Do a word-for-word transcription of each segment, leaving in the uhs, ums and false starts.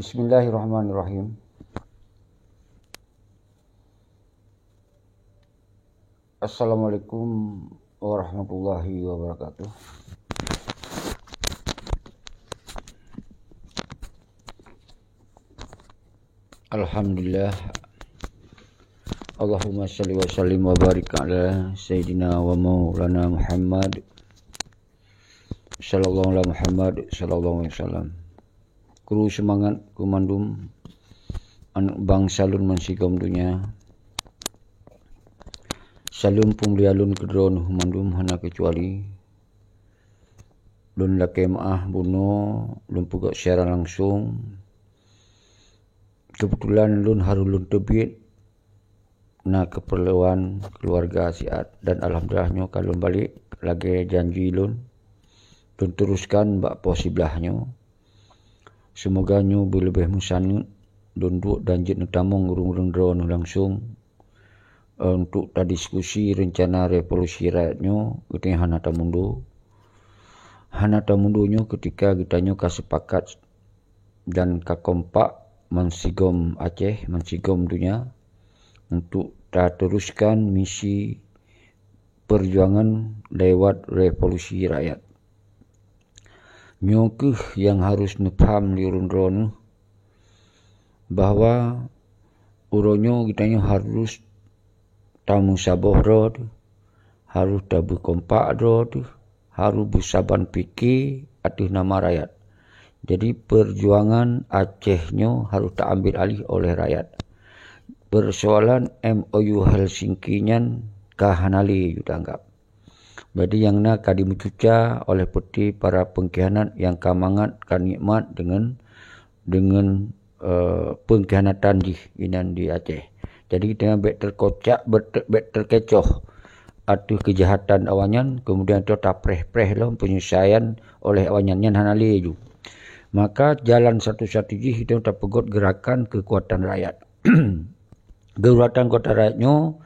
Bismillahirrahmanirrahim. Assalamualaikum warahmatullahi wabarakatuh. Alhamdulillah. Allahumma salli wa sallim wa barik ala sayyidina wa maulana Muhammad, sallallahu ala Muhammad, sallallahu alaihi wasallam. Kru seumangat keu mandum aneuk bansa lôn bansigom donya. Saleuem peumulia lôn keu droeneuh mandum hana keucuali. Lôn lakée meuáh bunoe lôn peugét siaran langsong. Keubeutulan lôn harôh lôn teubiet na keupeurluan keuluwarga siat, dan alhamdulillah nyoe ka lôn balek lagée janji lôn, lôn teuruskan bak poh siblaih nyoe. Seumoga nyoe beuleubeh meusaneut lôn duek dan jeuet neutamong ureuëng-ureuëng droeneuh langsong, eh, untuk tadiskusi reuncana revolusi rakyat nyoe. Geutanyoe hana tamundur. Hana tamundur nyoe keutika geutanyoe ka seupakat dan ka kompak mansigom Aceh, mansigom donya untuk tateuruskan misi peujuangan lewat revolusi rakyat. Nyoe kheueh nyang harôh neupaham lé ureuëng droeneuh bahwa uroe nyoe geutanyoe harôh tameusaboh droe teuh, harôh tabeukompak droe teuh, harôh beusaban pike ateueh nama rakyat. Jadi, peujuangan Aceh nyoe harôh taambil alih oleh rakyat. Peusoalan M O U Helsinki nyan ka hana lé yue taanggab. Jadi, nyang na ka dimeucuca oleh peuti para peungkhianat nyang ka mangat ka nikmat deungon, deungon, eh, peungkhianatan jih inan di Aceh. Jadi, geutanyoe bék teukocak, bék ter-, bék teukecoh ateueh keujahatan awaknyan, keumudian geutanyoe tapreh-preh lom peunyeusaian oleh awaknyan, nyan hana lé ju. Maka, jalan satu-satu jih geutanyoe tapeugét geurakan keukuatan rakyat. Geurakan keukuatan rakyat nyoe,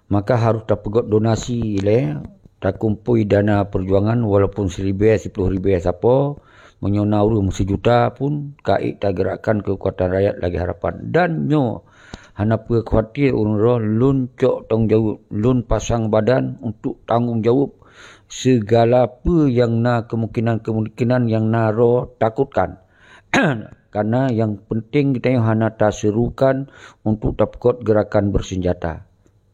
maka harôh tapeugét donasi ilée, takumpôi dana peujuangan walaupun siribée, siploh ribée sapoe, meunyoe na ureuëng meusijuta pun, ka ék tageurakan keukuatan rakyat lagée harapan. Dan nyoe hana peue khawatir ureuëng droe, lôn cok tanggong jaweueb, lôn pasang badan untuk tanggong jaweueb sigala peue nyang na keumungkinan-keumungkinan nyang na droe takotkan. Karena nyang penting geutanyoe hana taserukan untuk tapeugét geurakan beuseunjata.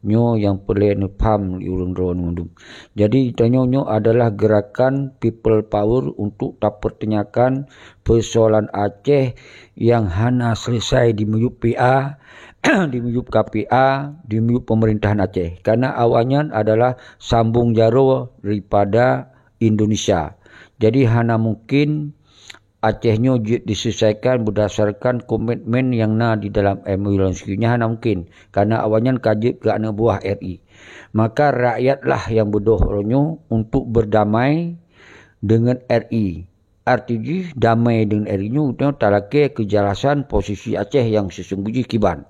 Nyoe nyang peureulée neupaham lé ureuëng droeneuh mandum. Jadi, tanyoe nyoe adalah geurakan people power untuk tapeurtanyakan peusoalan Aceh nyang hana seuleusai di miyueb P A, di miyueb K P A, di miyueb peumeurintahan Aceh. Karena awaknyan adalah sambong jaroe daripada Indonesia. Jadi, hana mungkin Aceh nyoe jeuet diseulesaikan beurdasarkan komitmen nyang na di dalam M O U Helsinki nyan hana mungkin, karena awaknyan ka jeuet keu aneuk buah R I. Maka rakyatlah nyang beudôh uroe nyoe untuk beurdamai deungon R I. Arti jih damai deungon R I nyoe geutanyoe talakée keujelasan posisi Aceh nyang seusunggoh jih kiban.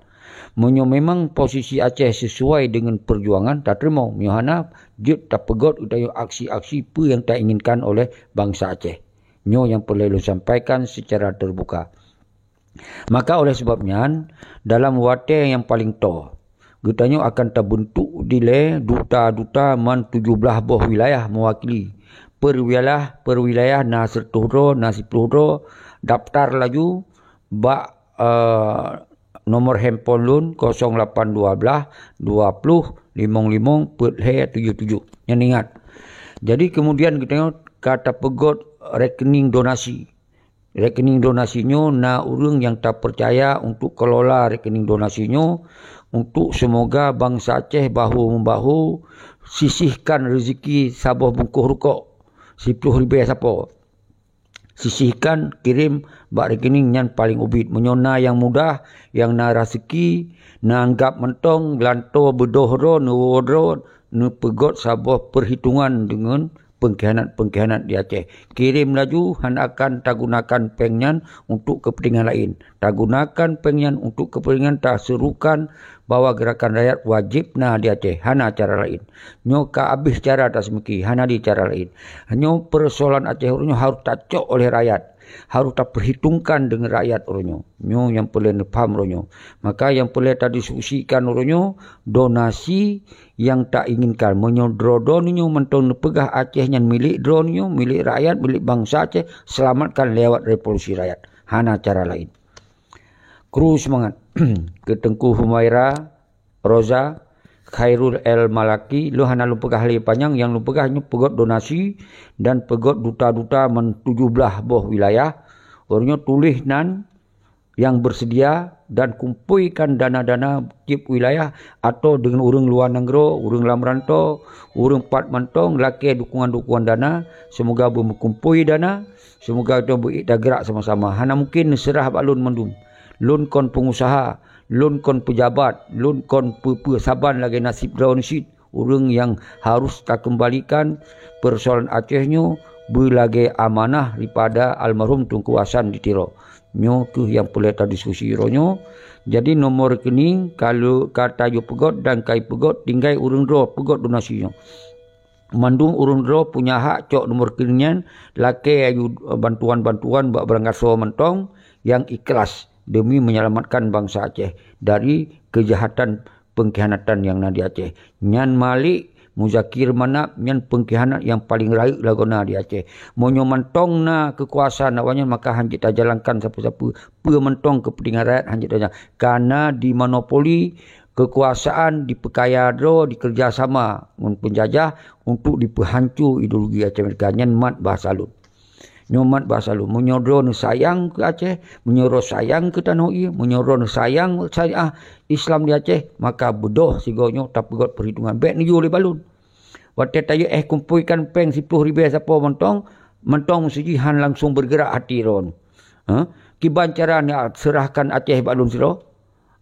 Meunyoe memang posisi Aceh sesuai deungon peujuangan, tateurimong. Meunyoe hana, jeuet tapeugét geutanyoe aksi-aksi peue nyang tainginkan oleh bansa Aceh. Nyoe nyang peureulée lôn sampaikan seucara teurubuka. Maka oleh sabab nyan, dalam watée nyang paleng toe, geutanyoe akan tabeuntuk dilée duta-duta man tujoh blaih boh wilayah meuwakili. Per wilayah, per wilayah na sireutoh droe, na siploh droe, daftar laju bak, eh, nomor handphone lôn kosong lapan dua belas dua ploh limong limong peuet lhée tujoh tujoh. Nyan ingat. Jadi, keumudian geutanyoe ka tapeugét rekening donasi. Rekening donasi nyoe na ureuëng nyang tapeucaya untuk kelola rekening donasi nyoe, untuk seumoga bansa Aceh bahu-membahu sisihkan reuzeki saboh bungkôh rukok siploh ribée sapoe. Sisihkan kirém bak rekening nyan paleng ubit. Meunyoe na nyang mudah, nyang na raseuki, na anggab mantong, geulantoe beudôh droe, neuwoe droe, neupeugét saboh peuhitongan deungon peungkhianat-peungkhianat di Aceh. Kirém laju, hana akan tagunakan péng nyan untuk keupeuntengan laén. Tagunakan péng nyan untuk keupeuntengan taserukan bahwa gerakan rakyat wajéb na di Aceh, hana cara laén. Nyoe ka abéh cara taseumiki, hana di cara laén. Nyoe peusoalan Aceh uroe nyoe harôh tacok oleh rakyat, harôh tapeuhitongkan deungon rakyat uroe nyoe. Nyoe nyang peureulée neupham uroe nyoe. Maka nyang peureulée tadiskusikan uroe nyoe, donasi nyang tainginkan. Meunyoe droe-droe nyoe mantong neupeugah Aceh nyan milék droe nyoe, milék rakyat, milék bansa Aceh, seulamatkan lewat revolusi rakyat. Hana cara laén. Kru seumangat keu Teungku Humaira Roza Khairul El Malaki. Lôn hana lôn peugah lé panyang, nyang lôn peugah nyoe peugét donasi dan peugét duta-duta meutujoh blaih boh wilayah. Uroe nyoe tuléh nan nyang beuseudia dan kumpuikan dana-dana tieb wilayah atau deungon ureuëng luwa nanggroe, ureuëng lam rantô, ureuëng pat mantong lakée dukungan-dukungan dana. Seumoga beumeukumpui dana, seumoga tanyoe beuék tagrak sama-sama. Hana mungken neuseurah bak lôn mandum. Lôn kon peungusaha, lôn kon peujabat, lôn kon peue-peue saban lagée naseb droeneuh cit. Ureuëng nyang harôh takeumbalikan peusoalan Aceh nyoe beulagée amanah daripada almarhum Teungku Hasan di Tiro. Nyoe kheueh nyang peureulée tadiskusi uroe nyoe. Jadi nomor rekening ka lheueh ka tayue peugét dan ka ipeugét, tinggai ureuëng droe peugét donasi nyoe. Mandum ureuëng droe punya hak cok nomor rekening nyan, lakée ayue bantuan-bantuan bak barangkasoe mantong nyang ikhlas demi menyelamatkan bansa Aceh dari keujahatan peungkhianatan nyang na di Aceh. Nyan Malik Muzakir Manab nyan peungkhianat nyang paleng rayeuk lagoe na di Aceh. Meunyoe mantong na keukuasaan awaknyan, maka hanjeuet tajalankan sapeue-sapeue. Peue mantong keupeuntengan rakyat hanjeuet tajalankan. Kana dimonopoli keukuasaan, dipeukaya droe, dikeureuja sama ngon peunjajah untuk dipeuhanco ideologi Aceh Merdeka. Nyan mat bahasa lôn. Nyoe mat bahasa lôn. Meunyoe droeneuh sayang keu Aceh, meunyoe droe sayang keu tanoh ié, meunyoe droeneuh sayang syariah Islam di Aceh, maka beudôh sigoe nyoe tapeugét peuhitungan. Bék neuyue lé bak lôn. Watée tayue éh kumpuikan péng siploh ribée sapo mantong, mantong meuseujih han langsong beureugerak hati droeneuh. Ha? Kiban cara neuseurahkan Aceh bak lôn sidroe?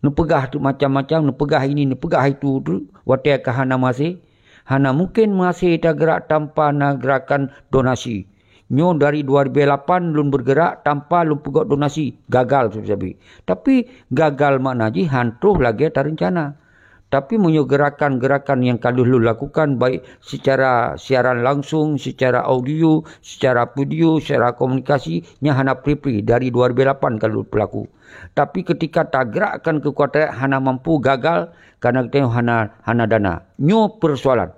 Neupeugah teuk macam-macam, neupeugah ini, neupeugah itu teuk, watée ka hana meuhasé. Hana mungken meuhasé tageurak tanpa na geurakan donasi. Nyoe dari dua ribée lapan lôn beureugerak tanpa lôn peugét donasi, gagal sabe-sabe. Tapi gagal makna jih han troh lagée tareuncana. Tapi meunyoe geurakan-geurakan nyang ka lheueh lôn lakukan, baik secara siaran langsung, secara audio, secara video, secara komunikasi, nyan hana pri-pri dari dua ribée lapan ka lôn peulaku. Tapi keutika tageurakkan keukuatan rakyat hana mampu, gagal, karena geutanyoe hana, hana dana. Nyoe peusoalan.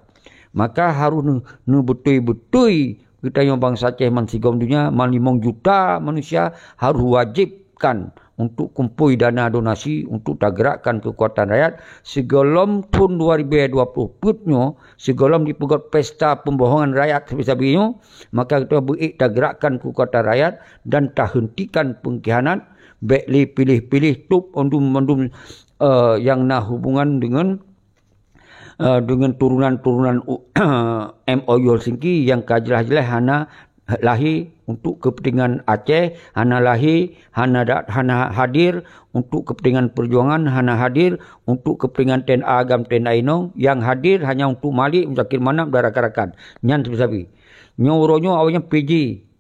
Maka harôh neu-, neubeutôi-beutôi geutanyoe bansa Aceh man sigom donya, man limong juta manusia harôh wajéb kan untuk kumpôi dana donasi untuk tageurakkan keukuatan rakyat sigohlom thon dua ribée dua ploh peuet nyoe, sigohlom jipeugét pesta peubohongan rakyat sabe-sabe nyoe, maka geutanyoe beuék tageurakkan keukuatan rakyat dan tahentikan peungkhianat, bék lé piléh-piléh tôb mandum-mandum, eh, nyang na hubungan deungon eh, deungon turunan-turunan u-, M O U Helsinki nyang ka jeulaih-jeulaih hana lahé untuk keupeuntengan Aceh, hana lahé, hana da-, hana hadir untuk keupeuntengan peujuangan, hana hadir untuk keupeuntengan T N A agam T N A inong, nyang hadir hanya untuk Malik Muzakir Manab dan rakan-rakan. Nyan sabe-sabe. Nyoe uroe nyoe awaknyan P J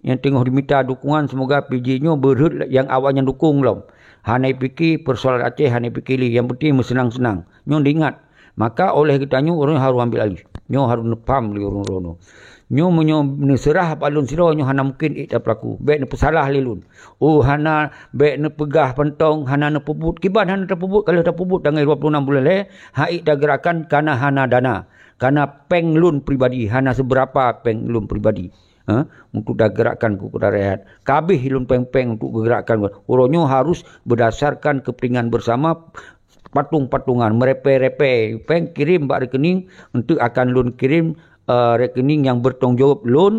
nyang teungoh jimita dukungan, seumoga P J nyoe beurhot nyang awaknyan dukong lom. Hana jipike peusoalan Aceh, hana jipike lé, nyang penting meuseunang-seunang. Nyoe diingat, maka oleh geutanyoe ureuëng harôh ambil alih. Nyoe harôh neupaham lé ureuëng droeneuh. Nyoe meunyoe neuseurah bak lôn sidroe, nyoe hana mungken ék tapeulaku. Bék neupeusalah lé lôn. Oh, hana, bék neupeugah mantong, hana neupeubuet. Kiban hana tapubuet, ka lheueh tapubuet tanggai dua ploh nam buleuen lhée, han ék tageurakkan kana hana dana. Kana péng lôn pribadi, hana seubeurapa péng lôn pribadi. Ha? Untuk tageurakkan keukuatan rakyat. Ka abéh lôn péng-péng untuk geugerakkan. Uroe nyoe harôh beudasarkan keupeuntengan beusama, patong-patongan, meurepée-repée. Péng kirém bak rekening, enteuk akan lôn kirém, eh, rekening nyang beutanggung jaweueb lôn,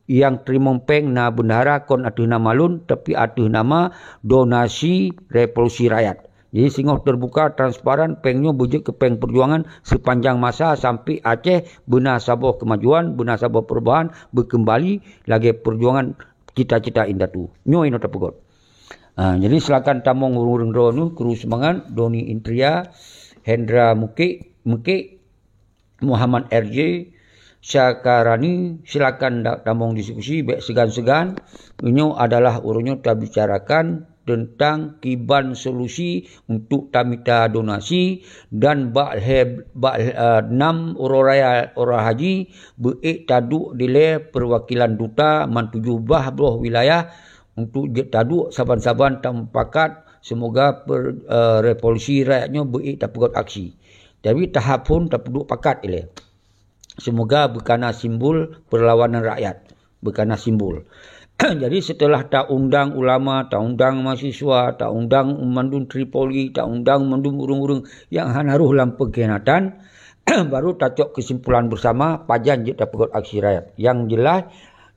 nyang teurimong péng na beundahara kon ateueh nama lôn, tapi ateueh nama donasi revolusi rakyat. Jadi singoh teubuka transparan, péng nyoe beujeuet keu péng peujuangan seupanjang masa sampai Aceh beuna saboh keumajuan, beuna saboh peurubahan, beukeumbali lagée peujuangan cita-cita indatu. Nyoe inoe tapeugét. Ha, jadi silakan tamong ureuëng-ureuëng droeneuh, Kru Seumangat, Doni Intria, Hendra Mukik, Mukik, Muhammad R J, Syakarani, silakan da-, tamong diskusi, bék seugan-seugan. Nyoe adalah uroe nyoe tabicarakan teuntang kiban solusi untuk tamita donasi, dan bak lhée, bak, eh, nam uroe raya uroe haji beuék taduek dilée peuwakilan duta man tujoh blaih boh wilayah untuk jeuet taduek saban-saban tamupakat, seumoga per-, eh, revolusi rakyat nyoe beuék tapeugot aksi. Tapi tahap phon tapeuduek pakat ilée. Seumoga beukana simbol perlawanan rakyat, beukana simbol. Jadi seuteulah taundang ulama, taundang mahasiswa, taundang mandum Tripoli, taundang mandum ureuëng-ureuëng nyang hana rhoh lam peungkhianatan, baru tacok keusimpulan beusama pajan jeuet tapeugot aksi rakyat. Nyang jeulaih,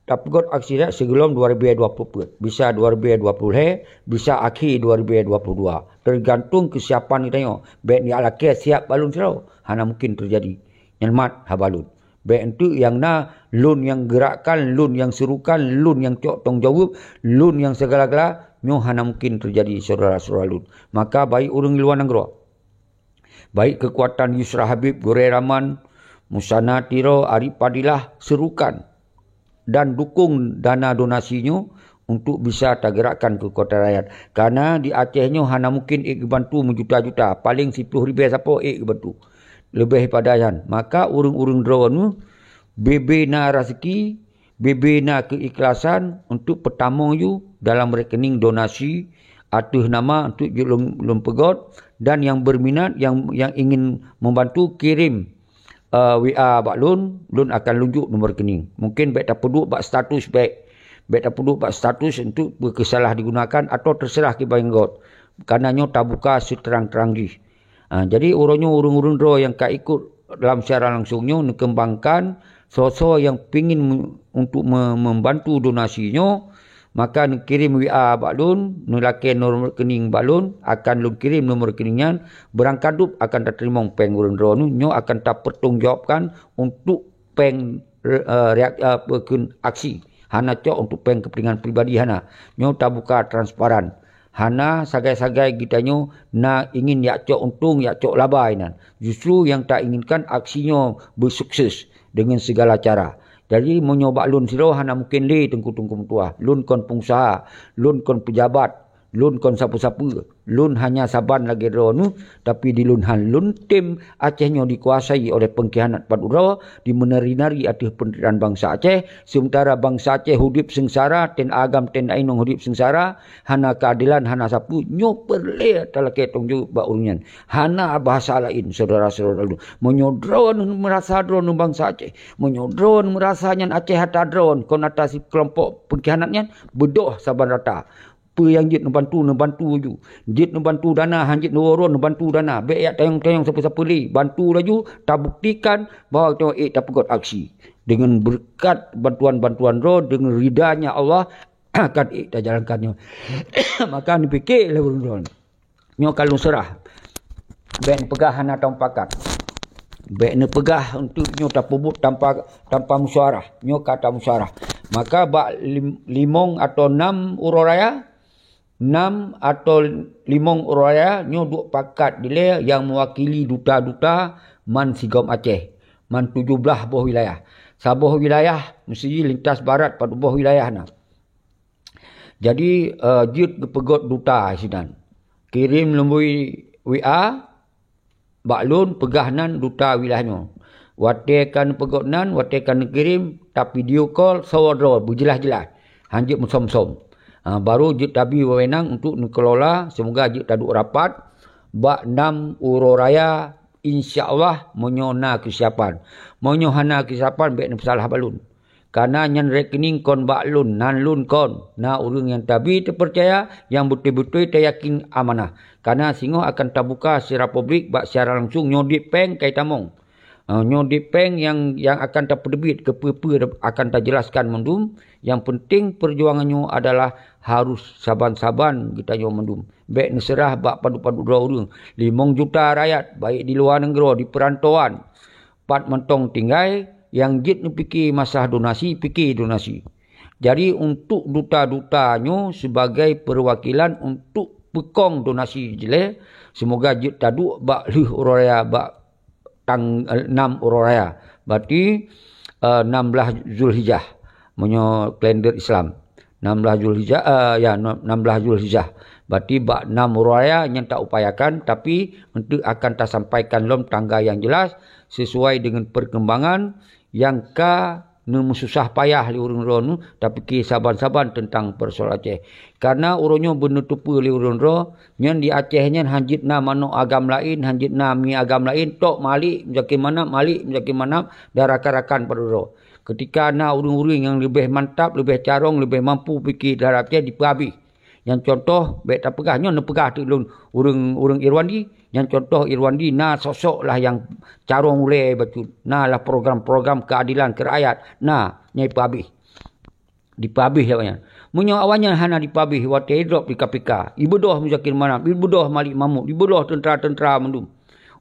tapeugot aksi rakyat sigohlom dua ribée dua ploh peuet, bisa dua ribée dua ploh lhée, bisa akhé dua ribée dua ploh dua. Teugantung keusiapan geutanyoe. Bék neulakée siap bak lôn sidroe, hana mungken teujadi. Nyan mat haba lôn. Bék eunteuk nyang na, lôn nyang geurakkan, lôn nyang suruhkan, lôn nyang cok tanggung jaweueb, lôn nyang sigala-gala, nyoe hana mungken teujadi syedara-syedara lôn. Maka baik ureuëng luwa nanggroe, baik keukuatan Yusra Habib, Gurée Rahman, Musana Tiro, Arif Fadilah, suruhkan dan dukung dana donasi nyoe untuk bisa tageurakkan keukuatan rakyat. Karena di Aceh nyoe hana mungken ék geubantu meujuta-juta, paleng siploh ribée sapo ék geubantu. Leubeh pada nyan, maka ureuëng-ureuëng droeneuh bebe na raseuki, bebe na keuikhlasan untuk peutamong yue dalam rekening donasi ateueh nama untuk jeuet lôn, lôn peugot, dan nyang beuminat, nyang, nyang ingin membantu, kirém, eh, W A bak lôn, lôn akan lôn jok nomor rekening. Mungken bék tapeuduek bak status bék. Bék tapeuduek bak status untuk beukeusalahdigunakan atau teuseurah kiban got. Karena nyoe tabuka seuterang-terang jih. Ha, jadi uroe nyoe ureuëng-ureuëng droe nyang ka ikot lam siaran langsung nyoe neukeumbangkan soe-soe nyang pingin me-, untuk me-, membantu donasi nyoe, maka neukirém W A bak lôn, neulakée nomor rekening bak lôn, akan lôn kirém nomor rekening nyan, beurangkadub akan tateurimong péng ureuëng droeneuh, nyoe akan tapeutanggungjawabkan untuk péng re-, eh, reak-, eh, peue kheun aksi. Hana cok untuk péng keupeuntengan pribadi, hana. Nyoe tabuka transparan. Hana sagai-sagai geutanyoe na ingin jak cok untông, jak cok laba inan. Justru nyang tainginkan aksi nyoe beusukses deungon sigala cara. Jadi, meunyoe bak lôn sidroe hana mungken lé teungku-teungku meutuah. Lôn kon peungusaha, lôn kon peujabat, lôn kon sapeue-sapeue. Lôn hanya saban lagée droeneuh, tapi di lôn han lôn tem Aceh nyoe dikuasai oleh peungkhianat pat uroe, dimeuneuri-neuri ateueh peunderaan bansa Aceh, seumeuntara bansa Aceh udeb seungsara, ten agam ten inong udeb seungsara, hana keuadelan, hana sapeue, nyoe peureulée talakée tanggung jaweueb bak ureuëng nyan. Hana bahasa laén, syedara-syedara lôn. Meunyoe droeneuh meurasa droeneuh bansa Aceh, meunyoe droeneuh meurasa nyan Aceh atra droeneuh, kon atra sikeulompok peungkhianat nyan, beudôh saban rata. Peue nyang jeuet neubantu, neubantu laju. Jeuet neubantu dana, han jeuet neuwoe droeneuh, neubantu dana. Bék jak tanyong-tanyong sapeue-sapeue lé. Bantu laju, tabuktikan bahwa tanyoe ék tapeugot aksi. Deungon beureukat bantuan-bantuan droe, deungon ridanya Allah, akan ék tajalankan nyoe. Maka neupike lé ureuëng droe, nyoe ka lôn seurah. Bék neupeugah hana tamupakat. Bék neupeugah untuk nyoe tapeubuet tanpa, tanpa musyawarah. Nyoe ka tamusyawarah. Maka bak lim-, limong atau nam uroe raya, nam atau limong uroe raya nyoe duek pakat dilée nyang meuwakili duta-duta man sigom Aceh, man tujoh blaih boh wilayah. Saboh wilayah meusti lintas barat padub boh wilayah na. Jadi, eh, jeuet geupeugot duta sinan. Kirém lumbôi W A bak lôn, peugah nan duta wilayah nyoe. Watée ka neupeugot nan, watée ka neukirém, tavideo call sawoe droe beujeulaih-jeulaih. Han jeuet meusom-som. Ha, baru jeuet tabi wewenang untuk neukelola, seumoga jeuet taduek rapat bak nam uroe raya, insya Allah, meunyoe na keusiapan. Meunyoe hana keusiapan, bék neupeusalah bak lôn. Kana nyan rekening kon bak lôn, nan lôn kon. Na ureuëng nyang tabi teupeucaya, nyang beutôi-beutôi tayakin amanah. Kana singoh akan tabuka secara publik bak siaran langsung nyoe dit péng kai tamong. Eh, nyoe dit péng nyang, nyang akan tapeuteubiet keupeue-peue akan tajelaskan mandum. Nyang peunteng peujuangan nyoe adalah harus saban-saban geutanyoe mandum. Bék neuseurah bak padub-padub droe ureuëng. Limong juta rakyat, baik di luwa nanggroe, di peurantauan, pat mantong tinggai, nyang jeuet neupike masalah donasi, pike donasi. Jadi, untuk duta-duta nyoe sibagai peuwakilan untuk peukong donasi jih lé, seumoga jeuet taduek bak lheueh uroe raya bak tang-, nam uroe raya. Berarti, eh, nam blaih Zulhijjah, meunyoe kalender Islam. enam belas Zulhijjah, eh, ya, enam belas Zulhijjah. Berarti bak enam Raya nyan taupayakan, tapi enteuk akan tasampaikan lom tanggai nyang jelas sesuai dengan perkembangan nyang ka neumeususah payah lé ureuëng droeneuh tapike saban-saban teuntang peusoalan Aceh. Kareuna uroe nyoe beuneuteupeu lé ureuëng droe, nyan di Aceh nyan hanjeuet na manok agam laén, hanjeuet na mi agam laén, tok Malik Muzakir Manab, Malik Muzakir Manab dan rakan-rakan padub droe. Keutika na ureuëng-ureuëng nyang leubeh mantap, leubeh carông, leubeh mampu pike terhadap Aceh dipeuhabéh. Nyang contoh, bék tapeugah nyoe, neupeugah teuk lôn ureuëng, ureuëng Irwandi. Nyang contoh Irwandi na sosok lah nyang carông ulée bacut, na lah program-program keuadilan keu rakyat, na nyang ipeuhabéh. Dipeuhabéh awaknyan. Meunyoe awaknyan hana dipeuhabéh watée idrop di K P K, ibeudôh Muzakir Manab, ibeudôh Malik Mahmud, ibeudôh teuntra-teuntra mandum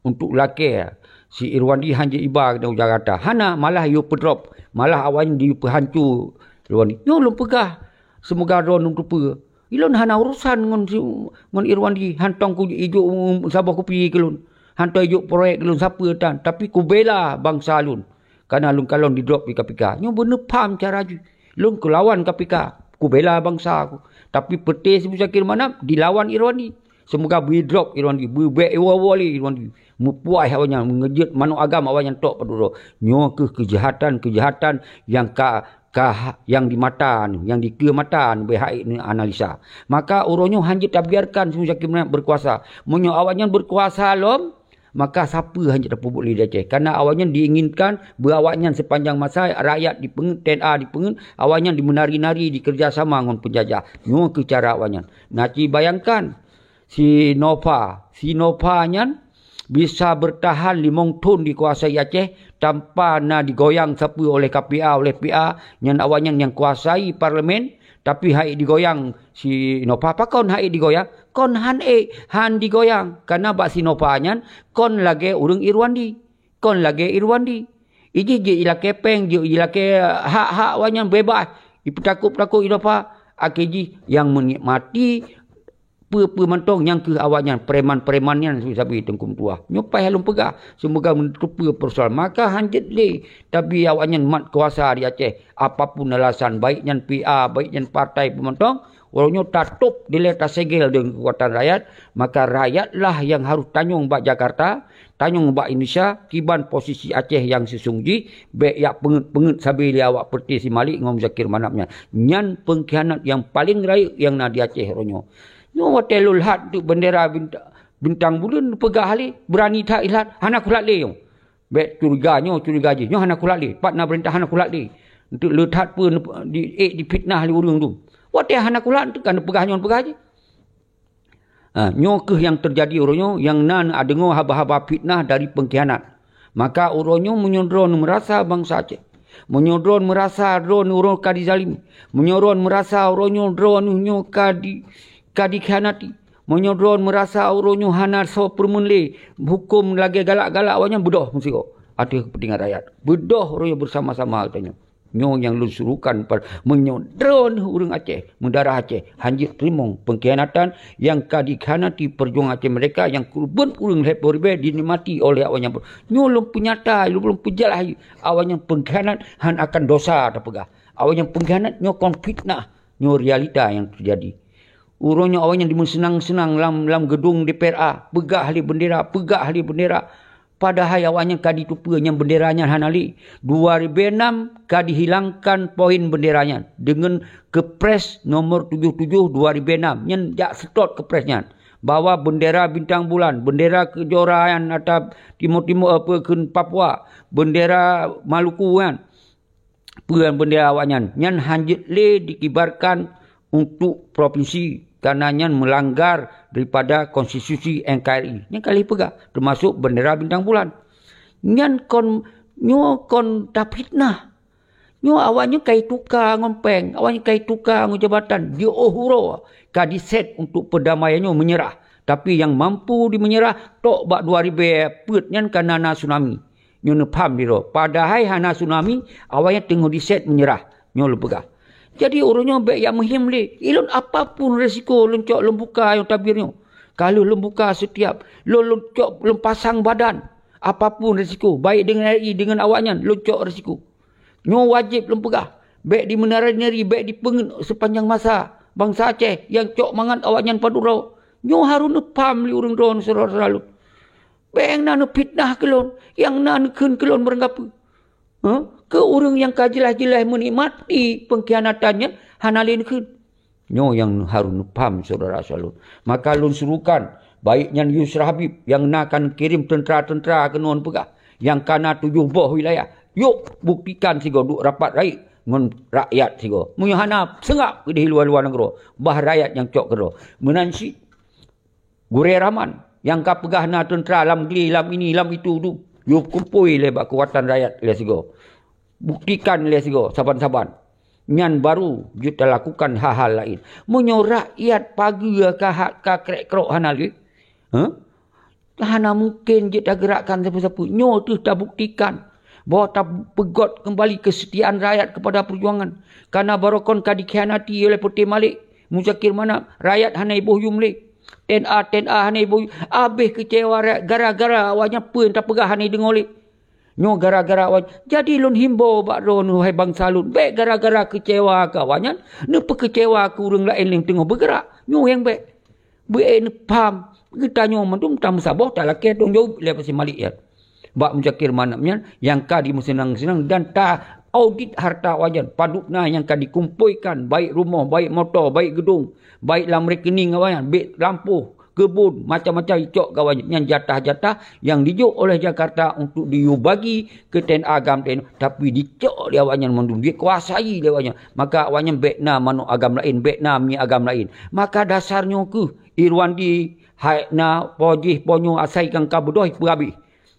untuk lakée si Irwandi hanjeuet iba keunoe u Jakarta. Hana, malah yue peudrop, malah awaknyan dipeuhanco Irwandi. Nyoe lôn peugah, seumoga droeneuh teupeue. Ilôn hana urosan ngon si, ngon Irwandi, hantom ku ijok saboh kupi keu lôn. Hantom ijok proyek keu lôn sapeue tan, tapi kubela bansa lôn. Kareuna lôn kalon didrop di K P K. Nyoe beuneupham cara jih. Lôn kulawan K P K, kubela bansa ku. Tapi peuté si Muzakir Manab dilawan Irwandi. Seumoga beudrop Irwandi, beubék iwoe-woe lé Irwandi. Meupuáih awaknyan, meungeujeuet manok agam awaknyan tok padub droe. Nyoe kheueh keujahatan-keujahatan nyang ka ka ha-, nyang di mata nyoe, nyang dikeue mata nyoe, beuhai neuanalisa. Maka uroe nyoe hanjeuet tabiarkan si Muzakir Manab beukuasa. Meunyoe awaknyan beukuasa lom, maka sapeue hanjeuet tapeubuet lé di Aceh. Kareuna awaknyan diinginkan beu awaknyan sepanjang masa, rakyat dipeungeut, T N A dipeungeut, awaknyan dimeunari-nari, dikeureuja sama ngon peunjajah. Nyoe keuh cara awaknyan. Nah, ci bayangkan, si Nova, si Nova nyan bisa beurtahan limong thon dikuasai Aceh tanpa na digoyang sapeue oleh K P A, oleh P A, nyan awaknyan nyang kuasai parlemen, tapi han ék digoyang si Nova. Pakon han ék digoyang? Kon han ék, han digoyang. Kareuna bak si Nova nyan kon lagée ureuëng Irwandi. Kon lagée Irwandi. Ijih jeuet ilakée péng, jeuet ilakée hak-hak awaknyan beubaih. Ipeutakot-takot i Nova, akhé jih nyang meunikmati peue-peue mantong nyang kheueh awaknyan, preman-preman nyan sabe-sabe teungku meutuah. Nyoe paih lôn peugah, seumoga meuteupeue peusoalan. Maka hanjeuet lé tabi awaknyan mat kuasa di Aceh. Apapun alasan, baik nyan P A, baik nyan partai peue mantong, uroe nyoe tatôb dilée tasegel deungon keukuatan rakyat, maka rakyatlah nyang harôh tanyong bak Jakarta, tanyong bak Indonesia, kiban posisi Aceh nyang sisunggoh jih, bék jak peungeuet-peungeuet sabe lé awak peureté si Malik ngon Muzakir Manab nyan. Nyan peungkhianat nyang paleng rayeuk nyang na di Aceh uroe nyoe. Nyoe watée lôn lhat teuk bendera bint-, bintang buleuen, peugah lé, beurani that ilhat, hana kulhat lé nyoe. Bék curiga nyoe, curiga jih. Nyoe hana kulhat lé, pat na peurintah hana kulhat lé. Enteuk le that peue neup-, di, ék difitnah lé ureuëng tu. Watée hana kulhat, enteuk ka neupeugah nyoe, neupeugah jih. Ha, nyoe kheueh nyang teujadi uroe nyoe, nyang na neuadeungoe haba-haba fitnah dari peungkhianat. Maka uroe nyoe meunyoe droeneuh meurasa bansa Aceh, meunyoe droeneuh meurasa droeneuh uroe ka dizalimi, meunyoe droeneuh meurasa uroe nyoe droeneuh nyoe ka di, ka dikhianati, meunyoe droeneuh meurasa uroe nyoe hana soe peureumeun lé, huköm lagée galak-galak awaknyan, beudôh meusigoe ateueh keupeuntengan rakyat. Beudôh uroe nyoe beusama-sama geutanyoe. Nyoe nyang lôn suruhkan par-, meunyoe droeneuh ureuëng Aceh, meudarah Aceh, hanjeuet teurimong peungkhianatan nyang ka dikhianati peujuangan Aceh merdeka nyang keureubeuen ureuëng lhée ploh ribée dinikmati oleh awaknyan. Nyoe lôn peunyata, lôn peujeulaih, awaknyan peungkhianat hán akan dosa tapeugah. Awaknyan peungkhianat nyoe kon fitnah, nyoe realita nyang teujadi. Uroe nyoe awaknyan dimeuseunang-seunang lam, lam geudong D P R A, peugah lé bendera, peugah lé bendera. Padahai awaknyan ka jiteupeue nyan bendera nyan hana lé. Dua ribée nam ka dihilangkan poin bendera nyan deungon Kepres nomor tujoh tujoh dua ribée nam. Nyan jak seutôt Kepres nyan bahwa bendera bintang bulan, bendera kejuaraan atau Timor-Timor apa keu Papua, bendera Maluku nyan, peue bendera awaknyan, nyan hanjeuet lé dikibarkan untuk provinsi, kareuna nyan meulanggar daripada konstitusi N K R I. Nyan ka lheueh peugah, teumasok bendera bintang bulan. Nyan kon, nyoe kon tafitnah. Nyoe awaknyan ka ituka ngon péng, awaknyan ka ituka ngon jabatan, jiôh uroe ka diset untuk peudamaian nyoe meunyeurah. Tapi nyang mampu di meunyeurah tok bak dua ribée peuet nyan kareuna na tsunami. Nyoe neupham sidroe. Padahai hana tsunami, awaknyan teungoh diset meunyeurah. Nyoe lôn peugah. Jadi uroe nyoe bék jak meuhiem lé. Ilôn apapun resiko lôn cok lôn buka nyang tabir nyoe. Ka lheueh lôn buka seutiap. Lôn, lôn cok lôn pasang badan. Apapun resiko, baik deungon R I, deungon awaknyan, lôn cok resiko. Nyoe wajéb lôn peugah. Bék dimeunari-nari, bék dipeungét seupanjang masa. Bansa Aceh nyang cok mangat awaknyan padub rawa. Nyoe harôh neupham lé ureuëng droeneuh syedara-syedara lôn. Bék na neufitnah keu lôn, nyang na neukheun keu lôn barangkapeue. Huh? Keu ureuëng nyang ka jeulaih-jeulaih meunikmati peungkhianatan nyan hana lé neukheun. Nyoe nyang harôh neupham syedara-syedara lôn. Maka lôn surukan, baik nyan Yusra Habib nyang na ka neukirém teuntra-teuntra keunoe peugah, nyang ka na tujoh boh wilayah. Yôk, buktikan sigoe duek rapat rayeuk ngon rakyat sigoe. Meunyoe hana, seungab keudeh luwa-luwa nanggroe, bah rakyat nyang cok keudroe. Meunan cit Gurée Rahman nyang ka peugah na teuntra lam glé, lam ini, lam itu, du, yôh kumpôi lé bak keukuatan rakyat lé sigoe. Buktikan lé sigoe saban-saban. Nyan baru jeuet talakukan hal-hal laén. Meunyoe rakyat pageue ka ha-, ka krek-krok hana lé, huh? Hana mungken jeuet tageurakkan sapeue-sapeue. Nyoe teuh tabuktikan bahwa tapeugöt keumbali keusetiaan rakyat keupada peujuangan. Kareuna barokon ka dikhianati oleh Putéh Malik, Muzakir Manaf, rakyat hana iboh yum lé. T N A, T N A hana iboh yum. Abéh keucewa rakyat gara-gara awaknyan peue nyang tapeugah hana ideungoe lé. Nyoe gara-gara awaknyan. Jadi lôn himbô bak droeneuh, hai bansa lôn, bék gara-gara keucewa keu awaknyan, neupeukeucewa keu ureuëng laén nyang teungoh beugerak. Nyoe nyang bék. Beu-ék neupham, geutanyoe mandum tameusaboh talakée tanggung jaweueb lé Putéh Malik nyan. Bak Muzakir Manaf nyan nyang ka dimeuseunang-seunang dan ta-audit hareuta awaknyan, padub na nyang ka dikumpoikan, baik rumoh, baik moto, baik geudong, baik lam rekening awaknyan, bék lampôh, keubon, macam-macam icok keu awaknyan. Nyan jatah-jatah nyang dijok oleh Jakarta untuk diyue bagi keu T N A agam T N A, tapi dicok lé awaknyan mandum, dikuasai lé awaknyan. Maka awaknyan bék na manok agam laén, bék na minyeuk agam laén. Maka dasar nyoe kheueh Irwandi hai na po jih po nyoe asai nyang ka beudôh ipeuhabéh.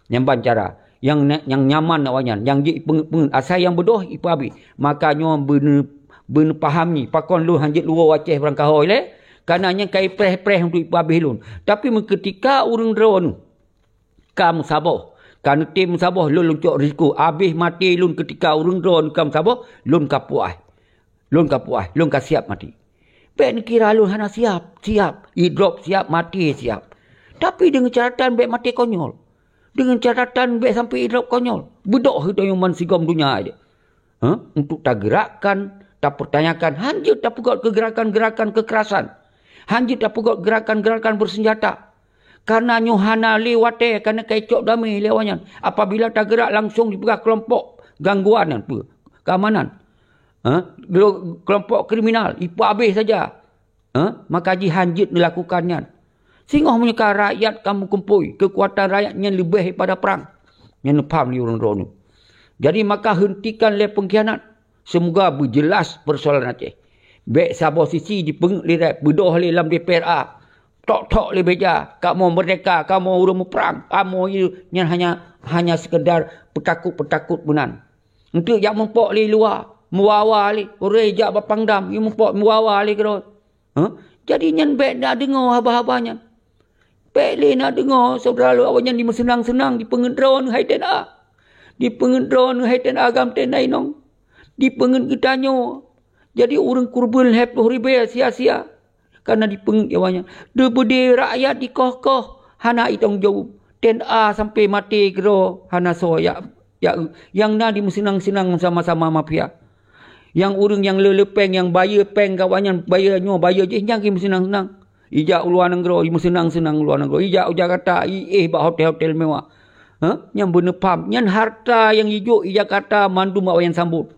Nyan ban cara nyang, nyang nyaman awaknyan, nyang jeuet peungét-peungét, asai nyang beudôh ipeuhabéh. Maka nyoe beuneu-, beuneupaham nyoe, pakon lôn hanjeuet luwoe u Aceh barangkaho ilée, kareuna nyan ka ipreh-preh untuk ipeuhabéh lôn. Tapi meukeutika ureuëng droeneuh ka meusaboh, ka neutem meusaboh, lôn, lôn cok risiko. Abéh maté lôn keutika ureuëng droeneuh ka meusaboh, lôn ka puáh. Lôn ka puáh, lôn ka siab maté. Bék neukira lôn hana siab, siab, idrop siab, maté siab. Tapi deungon catatan bék maté konyol. Deungon catatan bék sampoe idrop konyol. Beudôh geutanyoe ban sigom donya aja. Huh? Untuk tageurakkan, tapeurtanyakan, hanjeuet tapeugöt keu geurakan-geurakan keukerasan. Hanjeuet tapeugöt geurakan-geurakan beuseunjata. Kareuna nyoe hana lé watée, kareuna ka icok damé lé awaknyan. Apabila tageurak langsong jipeugah keulompok gangguan nyan peue? Keamanan. Ha? Gelo-, keulompok kriminal, ipeuhabéh saja. Ha? Maka jih hanjeuet neulakukan nyan. Singoh meunyoe ka rakyat ka meukumpôi, keukuatan rakyat nyan leubeh daripada prang. Nyan neupham lé ureuëng droeneuh. Jadi maka heuntikan lé peungkhianat. Seumoga beujeulaih peusoalan Aceh. Bék saboh sisi jipeungét lé rakyat, beudôh lé lam D P R A. Tok-tok lé beja, kamoe meurdehka, kamoe ureuëng muprang, kamoe nyan hanya, hanya sekedar peutakot-peutakot meunan. Enteuk jak muphom lé luwa, meuwa-wa lé, ureuëng jak bak Pangdam, i muphom meuwa-wa lé keudroe. Huh? Jadi nyan bék na deungoe haba-haba nyan. Bék lé na deungoe syedara lôn awaknyan dimeuseunang-seunang, dipeungét droeneuh hai T N A. Dipeungét droeneuh hai T N A agam T N A inong. Dipeungét geutanyoe. Jadi ureuëng keureubeuen lhée ploh ribée sia-sia. Kareuna dipeungét awaknyan. Deubeudé rakyat dikoh-koh, hana itanggung jaweueb. T N A sampoe maté keudroe hana soe jak, jak, nyang na dimeuseunang-seunang sama-sama mafia. Nyang ureuëng nyang le-le péng, nyang bayeue péng keu awaknyan, bayeue nyoe, bayeue jih, nyan dimeuseunang-seunang. Ijak u luwa nanggroe, imeuseunang-seunang u luwa nanggroe. Ijak u Jakarta, iéh bak hotel-hotel mewah. Huh? Nyan beuneupham. Nyan hareuta nyang ijok i Jakarta mandum awaknyan sambot.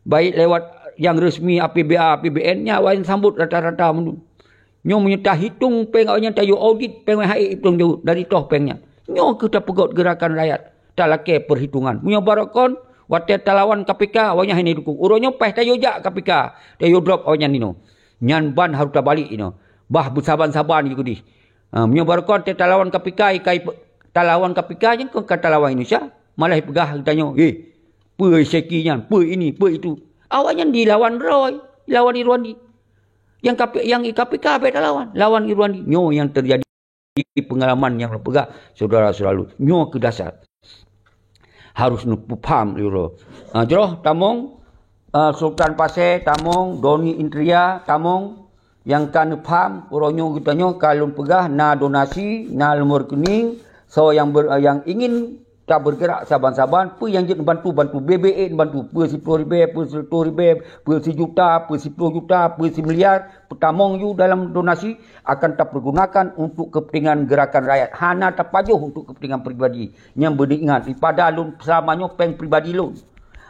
Baik lewat nyang resmi A P B A, A P B N, nyan awaknyan sambot rata-rata mandum. Nyoe meunyoe tahitong péng awaknyan, tayue audit péng W H I, ipeutung jaweueb dari toh péng nyan. Nyoe kheueh tapeugöt geurakan rakyat, talakée peurhitungan. Meunyoe barokon, watée talawan K P K, awaknyan hana idukong. Uroe nyoe paih tayue jak K P K, tayue drop awaknyan inoe. Nyan ban harôh tabalek inoe. Bah beusaban-saban jih keudeh. Ha, meunyoe barokon teu talawan K P K, ikai pe-, talawan K P K nyan kon ka talawan Indonesia. Malah ipeugah geutanyoe, "Eh, peue Syeki nyan, peue ini, peue itu." Awaknyan dilawan droe, dilawan Irwandi. Nyang K P, nyang K P K bék talawan, lawan Irwandi. Nyoe nyang teujadi peungalaman nyang lôn peugah, syedara-syedara lôn. Nyoe kheueh dasar. Harôh neupeupaham lé uroe. Ha, jroh tamong, ha, Sultan Pasé tamong, Doni Indria tamong, nyang ka neupham, uroe nyoe geutanyoe ka lôn peugah, na donasi, na nomor rekening, soe nyang ber-, nyang ingin Tabeurgeurak saban-saban, peue nyang jeuet neubantu, bantu. B B E neubantu, peue siploh ribèe, peue sireutoh ribèe, peue sijuta, peue siploh juta, peue similiar, peutamong ju dalam donasi, akan tapeurgunakan untuk kepentingan gerakan rakyat. Hana tapajoh untuk kepentingan pribadi. Nyang beuneuingat, daripada lôn seulama nyoe péng pribadi lôn.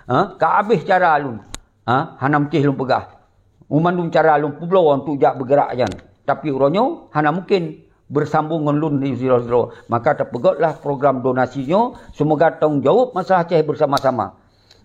Ha? Ka habéh cara lôn. Ha? Hana meutéh lôn peugah. Meumandum cara lôn peubloe untuk jak beugeurak nyan. Tapi uroe nyoe hana mungken beusambong ngon lôn di sidroe-sidroe. Maka tapeugotlah program donasi nyoe, seumoga tanggong jaweueb masalah Aceh beusama-sama.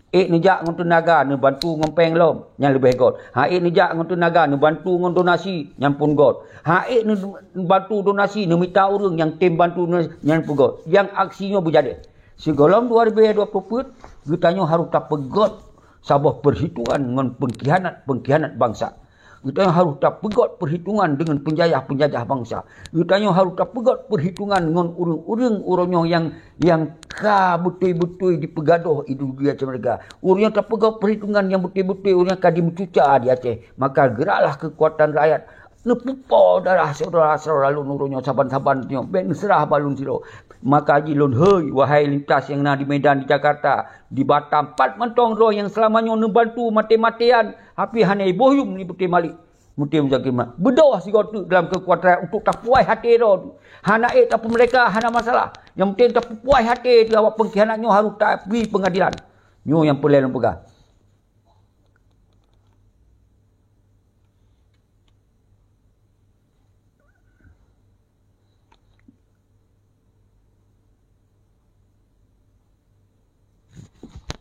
Ék neujak ngon teunaga, neubantu ngon péng lom, nyan leubeh göt. Ha ék neujak ngon teunaga, neubantu ngon donasi, nyan pun göt. Ha ék neubantu donasi, neumita ureuëng nyang tem bantu donasi, nyan pun göt. Nyang aksi nyoe beujadeh. Sigohlom dua ribu dua puluh peuet, geutanyoe harôh tapeugöt saboh peuhitungan ngon peungkhianat-peungkhianat bansa. Geutanyoe harôh tapeugöt peuhitungan deungon peunjajah-peunjajah bansa. Geutanyoe harôh tapeugöt peuhitungan ngon ureuëng-ureuëng uroe nyoe nyang, nyang ka beutôi-beutôi jipeugadôh ideologi Aceh Merdeka. Uroe nyoe tapeugöt peuhitungan nyang beutôi-beutôi uroe nyoe ka jimeucuca di Aceh. Maka geuraklah keukuatan rakyat. Neupeupo darah syedara-syedara lôn uroe nyoe saban-saban nyoe, bék neuseurah bak lôn sidroe. Maka jih lôn hôi, wahai lintas nyang na di Medan, di Jakarta, di Batam, pat mantong droe nyang seulama nyoe neubantu maté-matéan, tapi hana iboh yum di Buté Malik, Buté Muzakir Malik. Beudôh sigoe teuk dalam keukuatan untuk tapuai até droe. Hana ék tapeumeurdeka, hana masalah. Nyang penting tapeupuai até teuh awak peungkhianat nyoe harôh tabri peungadilan. Nyoe nyang peureulée lôn peugah.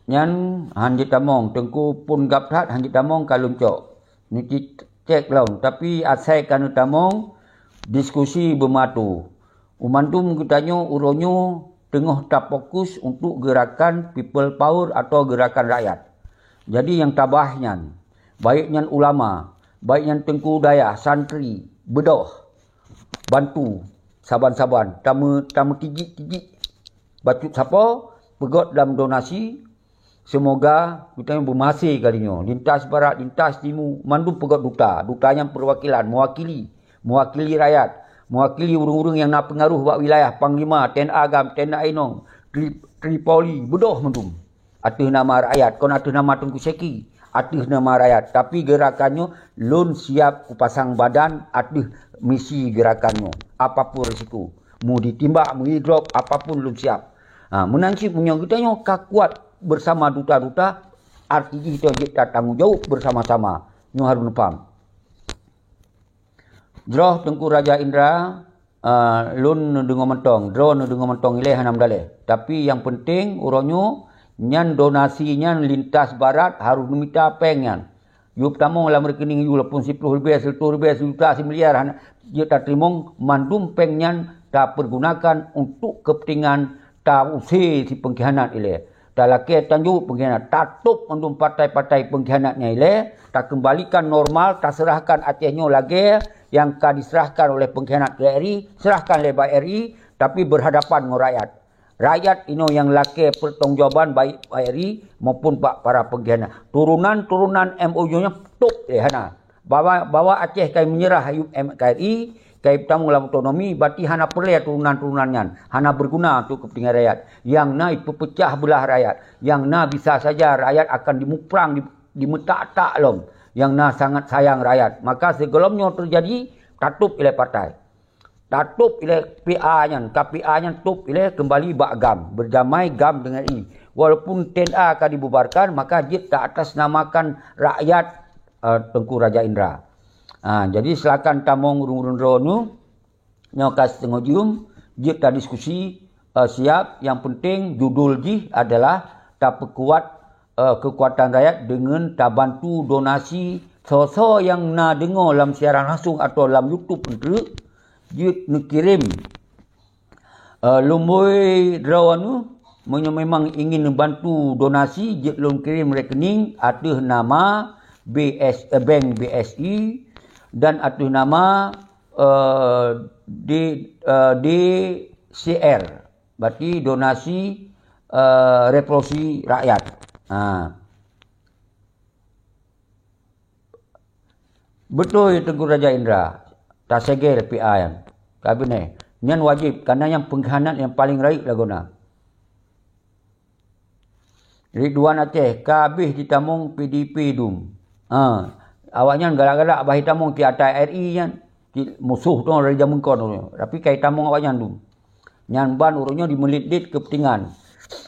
Nyan han jeuet tamong, Teungku pun gab that han jeuet tamong ka lôn cok. Neucit cek lom, tapi asai ka neutamong, diskusi beumatu. Umandum geutanyoe uroe nyoe teungoh tafokus untuk gerakan people power atau gerakan rakyat. Jadi nyang tabah nyan, baik nyan ulama, baik nyan teungku dayah, santri, beudôh bantu saban-saban, tameu-, tameutijik-tijik bacut sapo, peugöt lam donasi. Seumoga geutanyoe beumeuhasé kali nyoe. Lintas barat, lintas timu, mandum peugöt duta. Duta nyan peuwakilan, meuwakili, meuwakili rakyat, meuwakili ureuëng-ureuëng nyang na peungaroh bak wilayah, panglima, T N A GAM, T N A inong, Tri-, Tripoli, beudôh mandum. Ateueh nama rakyat, kon ateueh nama Teungku Syeki, ateueh nama rakyat. Tapi gerakan nyoe lôn siap kupasang badan ateueh misi gerakan nyoe, apapun risiko. Meu jitimbak, meu jidrop, apapun lôn siap. Ha, meunan cit meunyoe geutanyoe ka kuat beusama duta-duta, arti jih tanyoe jeuet tatanggong jaweueb beusama-sama. Nyoe harôh neupaham. Jroh Teungku Raja Indra, ah, lôn neudeungoe mantong, droe neudeungoe mantong ilée hana meudaleh. Tapi nyang peunteng uroe nyoe, nyan donasi nyan lintas barat harôh neumita péng nyan. Yub tamong lam rekening yub, walaupun siploh ribée, sireutoh ribée, sijuta, similiar, hana jeuet tateurimong, mandum péng nyan tapeurgunakan untuk keupeuntengan tausé si peungkhianat ilée. Talakée tanjok peungkhianat, tatôb mandum partai-partai peungkhianat nyan ilée, takeumbalikan normal, taseurahkan Aceh nyoe lagée nyang ka diseurahkan oleh peungkhianat keu R I, seurahkan lé bak R I, tapi beurhadapan ngon rakyat. Rakyat inoe nyang lakée peurtanggongjawaban baik bak R I maupun bak para peungkhianat. Turonan-turonan M O U nyan tôb lé hana. Bahwa, bahwa Aceh ka meunyeurah ayub M K R I, ka tamong lam otonomi, berarti hana peureulée turonan-turonan nyan, hana beuguna untuk keupeuntengan rakyat. Nyang na ipeupeucah beulah rakyat, nyang na bisa saja rakyat akan dimuprang, di, dimeutak-tak lom. Nyang na sangat sayang rakyat. Maka sigohlom nyoe teujadi, tatôb ilée partai. Tatôb ilée P A nyan, ka P A nyan tôb ilée keumbali bak GAM, beudamai GAM deungon R I. Walaupun T N A ka dibubarkan, maka jeuet ta atas namakan rakyat, eh, Teungku Raja Indra. Ha, jadi silakan tamong ureuëng-ureuëng droeneuh, nyoe ka siteungoh jeuem, jeuet tadiskusi, eh, siab. Nyang peunteng judul jih adalah tapeukuat, eh, keukuatan rakyat deungon tabantu donasi. Soe-soe nyang na deungoe lam siaran langsung atawa lam YouTube eunteuk, jeuet neukirém, eh, lumbôi droe nyoe, meunyoe memang ingin neubantu donasi, jeuet lôn kirém rekening ateueh nama B S, eh, bank B S I dan ateueh nama, eh, D, eh, D C R. Berarti donasi, eh, revolusi rakyat. Ha. Beutôi Teungku Raja Indra, tasegel P A nyan. Kabinet. Nyan wajéb, karena nyan peungkhianat nyang paleng rayeuk lagoena. Ridwan Aceh ka habéh jitamong P D I P dum. Ha, awaknyan galak-galak bah jitamong cit ata R I nyan. Cit musoh tu dari jameun kon tu. Tapi ka jitamong awaknyan dum. Nyan ban ureuëng nyoe jimeulit-lit keupeuntengan.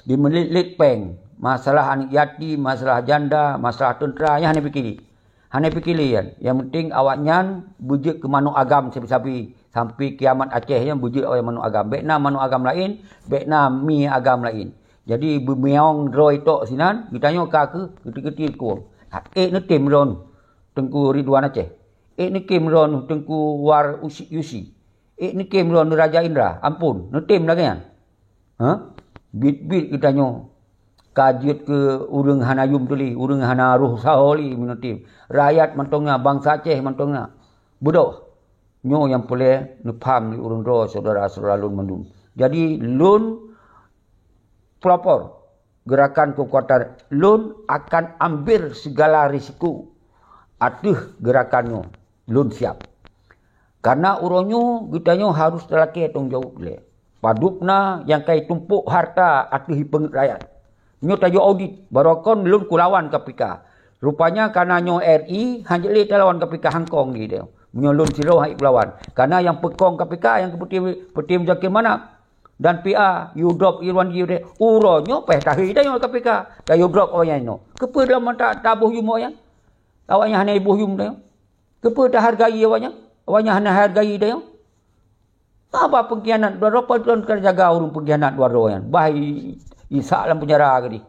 Jimeulit-lit péng. Masalah aneuëk yatim, masalah janda, masalah teuntra, nyan hana jipike. Hana jipike lé nyan. Nyang penting awaknyan beujeuet keu manok agam sabe-sabe. Sampai kiamat Aceh nyan beujeuet awaknyan manok agam. Bék na manok agam laén, bék na mi agam laén. Jadi beumeung droe tok sinan, geutanyoe ka keuh geuti-geuti kueng. Ék neutem droeneuh Teungku Ridwan Aceh. Ék neutem droeneuh Teungku War Usi, Yusi. Ék neutem droeneuh Raja Indra. Ampon, neutem lagée nyan. Ha? Bit-bit geutanyoe ka jeuet keu ureuëng hana yum teuh lé, ureuëng hana roh saho lé meuneutem. Rakyat mantong na, bansa Aceh mantong na. Beudôh. Nyoe nyang peureulée neupham lé ureuëng droe syedara-syedara lôn mandum. Jadi lôn pelopor gerakan keukuatan lôn akan ambil segala risiko ateueh gerakan nyoe. Lôn siap. Karena uroe nyoe geutanyoe harus talakée tanggung jaweueb lé. Padub na nyang ka jitumpok harta ateueh peungét rakyat. Nyoe tajok audit, barokon lôn kulawan K P K. Rupanya karena nyoe R I, hana jeuet lé talawan K P K hangkong di dia. Meunyoe lôn sidroe hana kulawan. Karena nyang peukong K P K nyang keupeutim, peutim Zakir Manaf. Dan P A, Yudop, Irwan Jiyude, uroe nyoe péh tahi tanyoe K P K. Ka Yudop awaknyan nyoe. Keupeue dalam mata taboh yum awaknyan? Awaknyan hana iboh yum tanyoe. Keupeue tahargai awaknyan? Awaknyan hana hargai tanyoe. Haba pengkhianat dua droe, padub lôn ka jaga ureuëng pengkhianat dua droe nyan. Bah i-, isak lam penjara keudeh.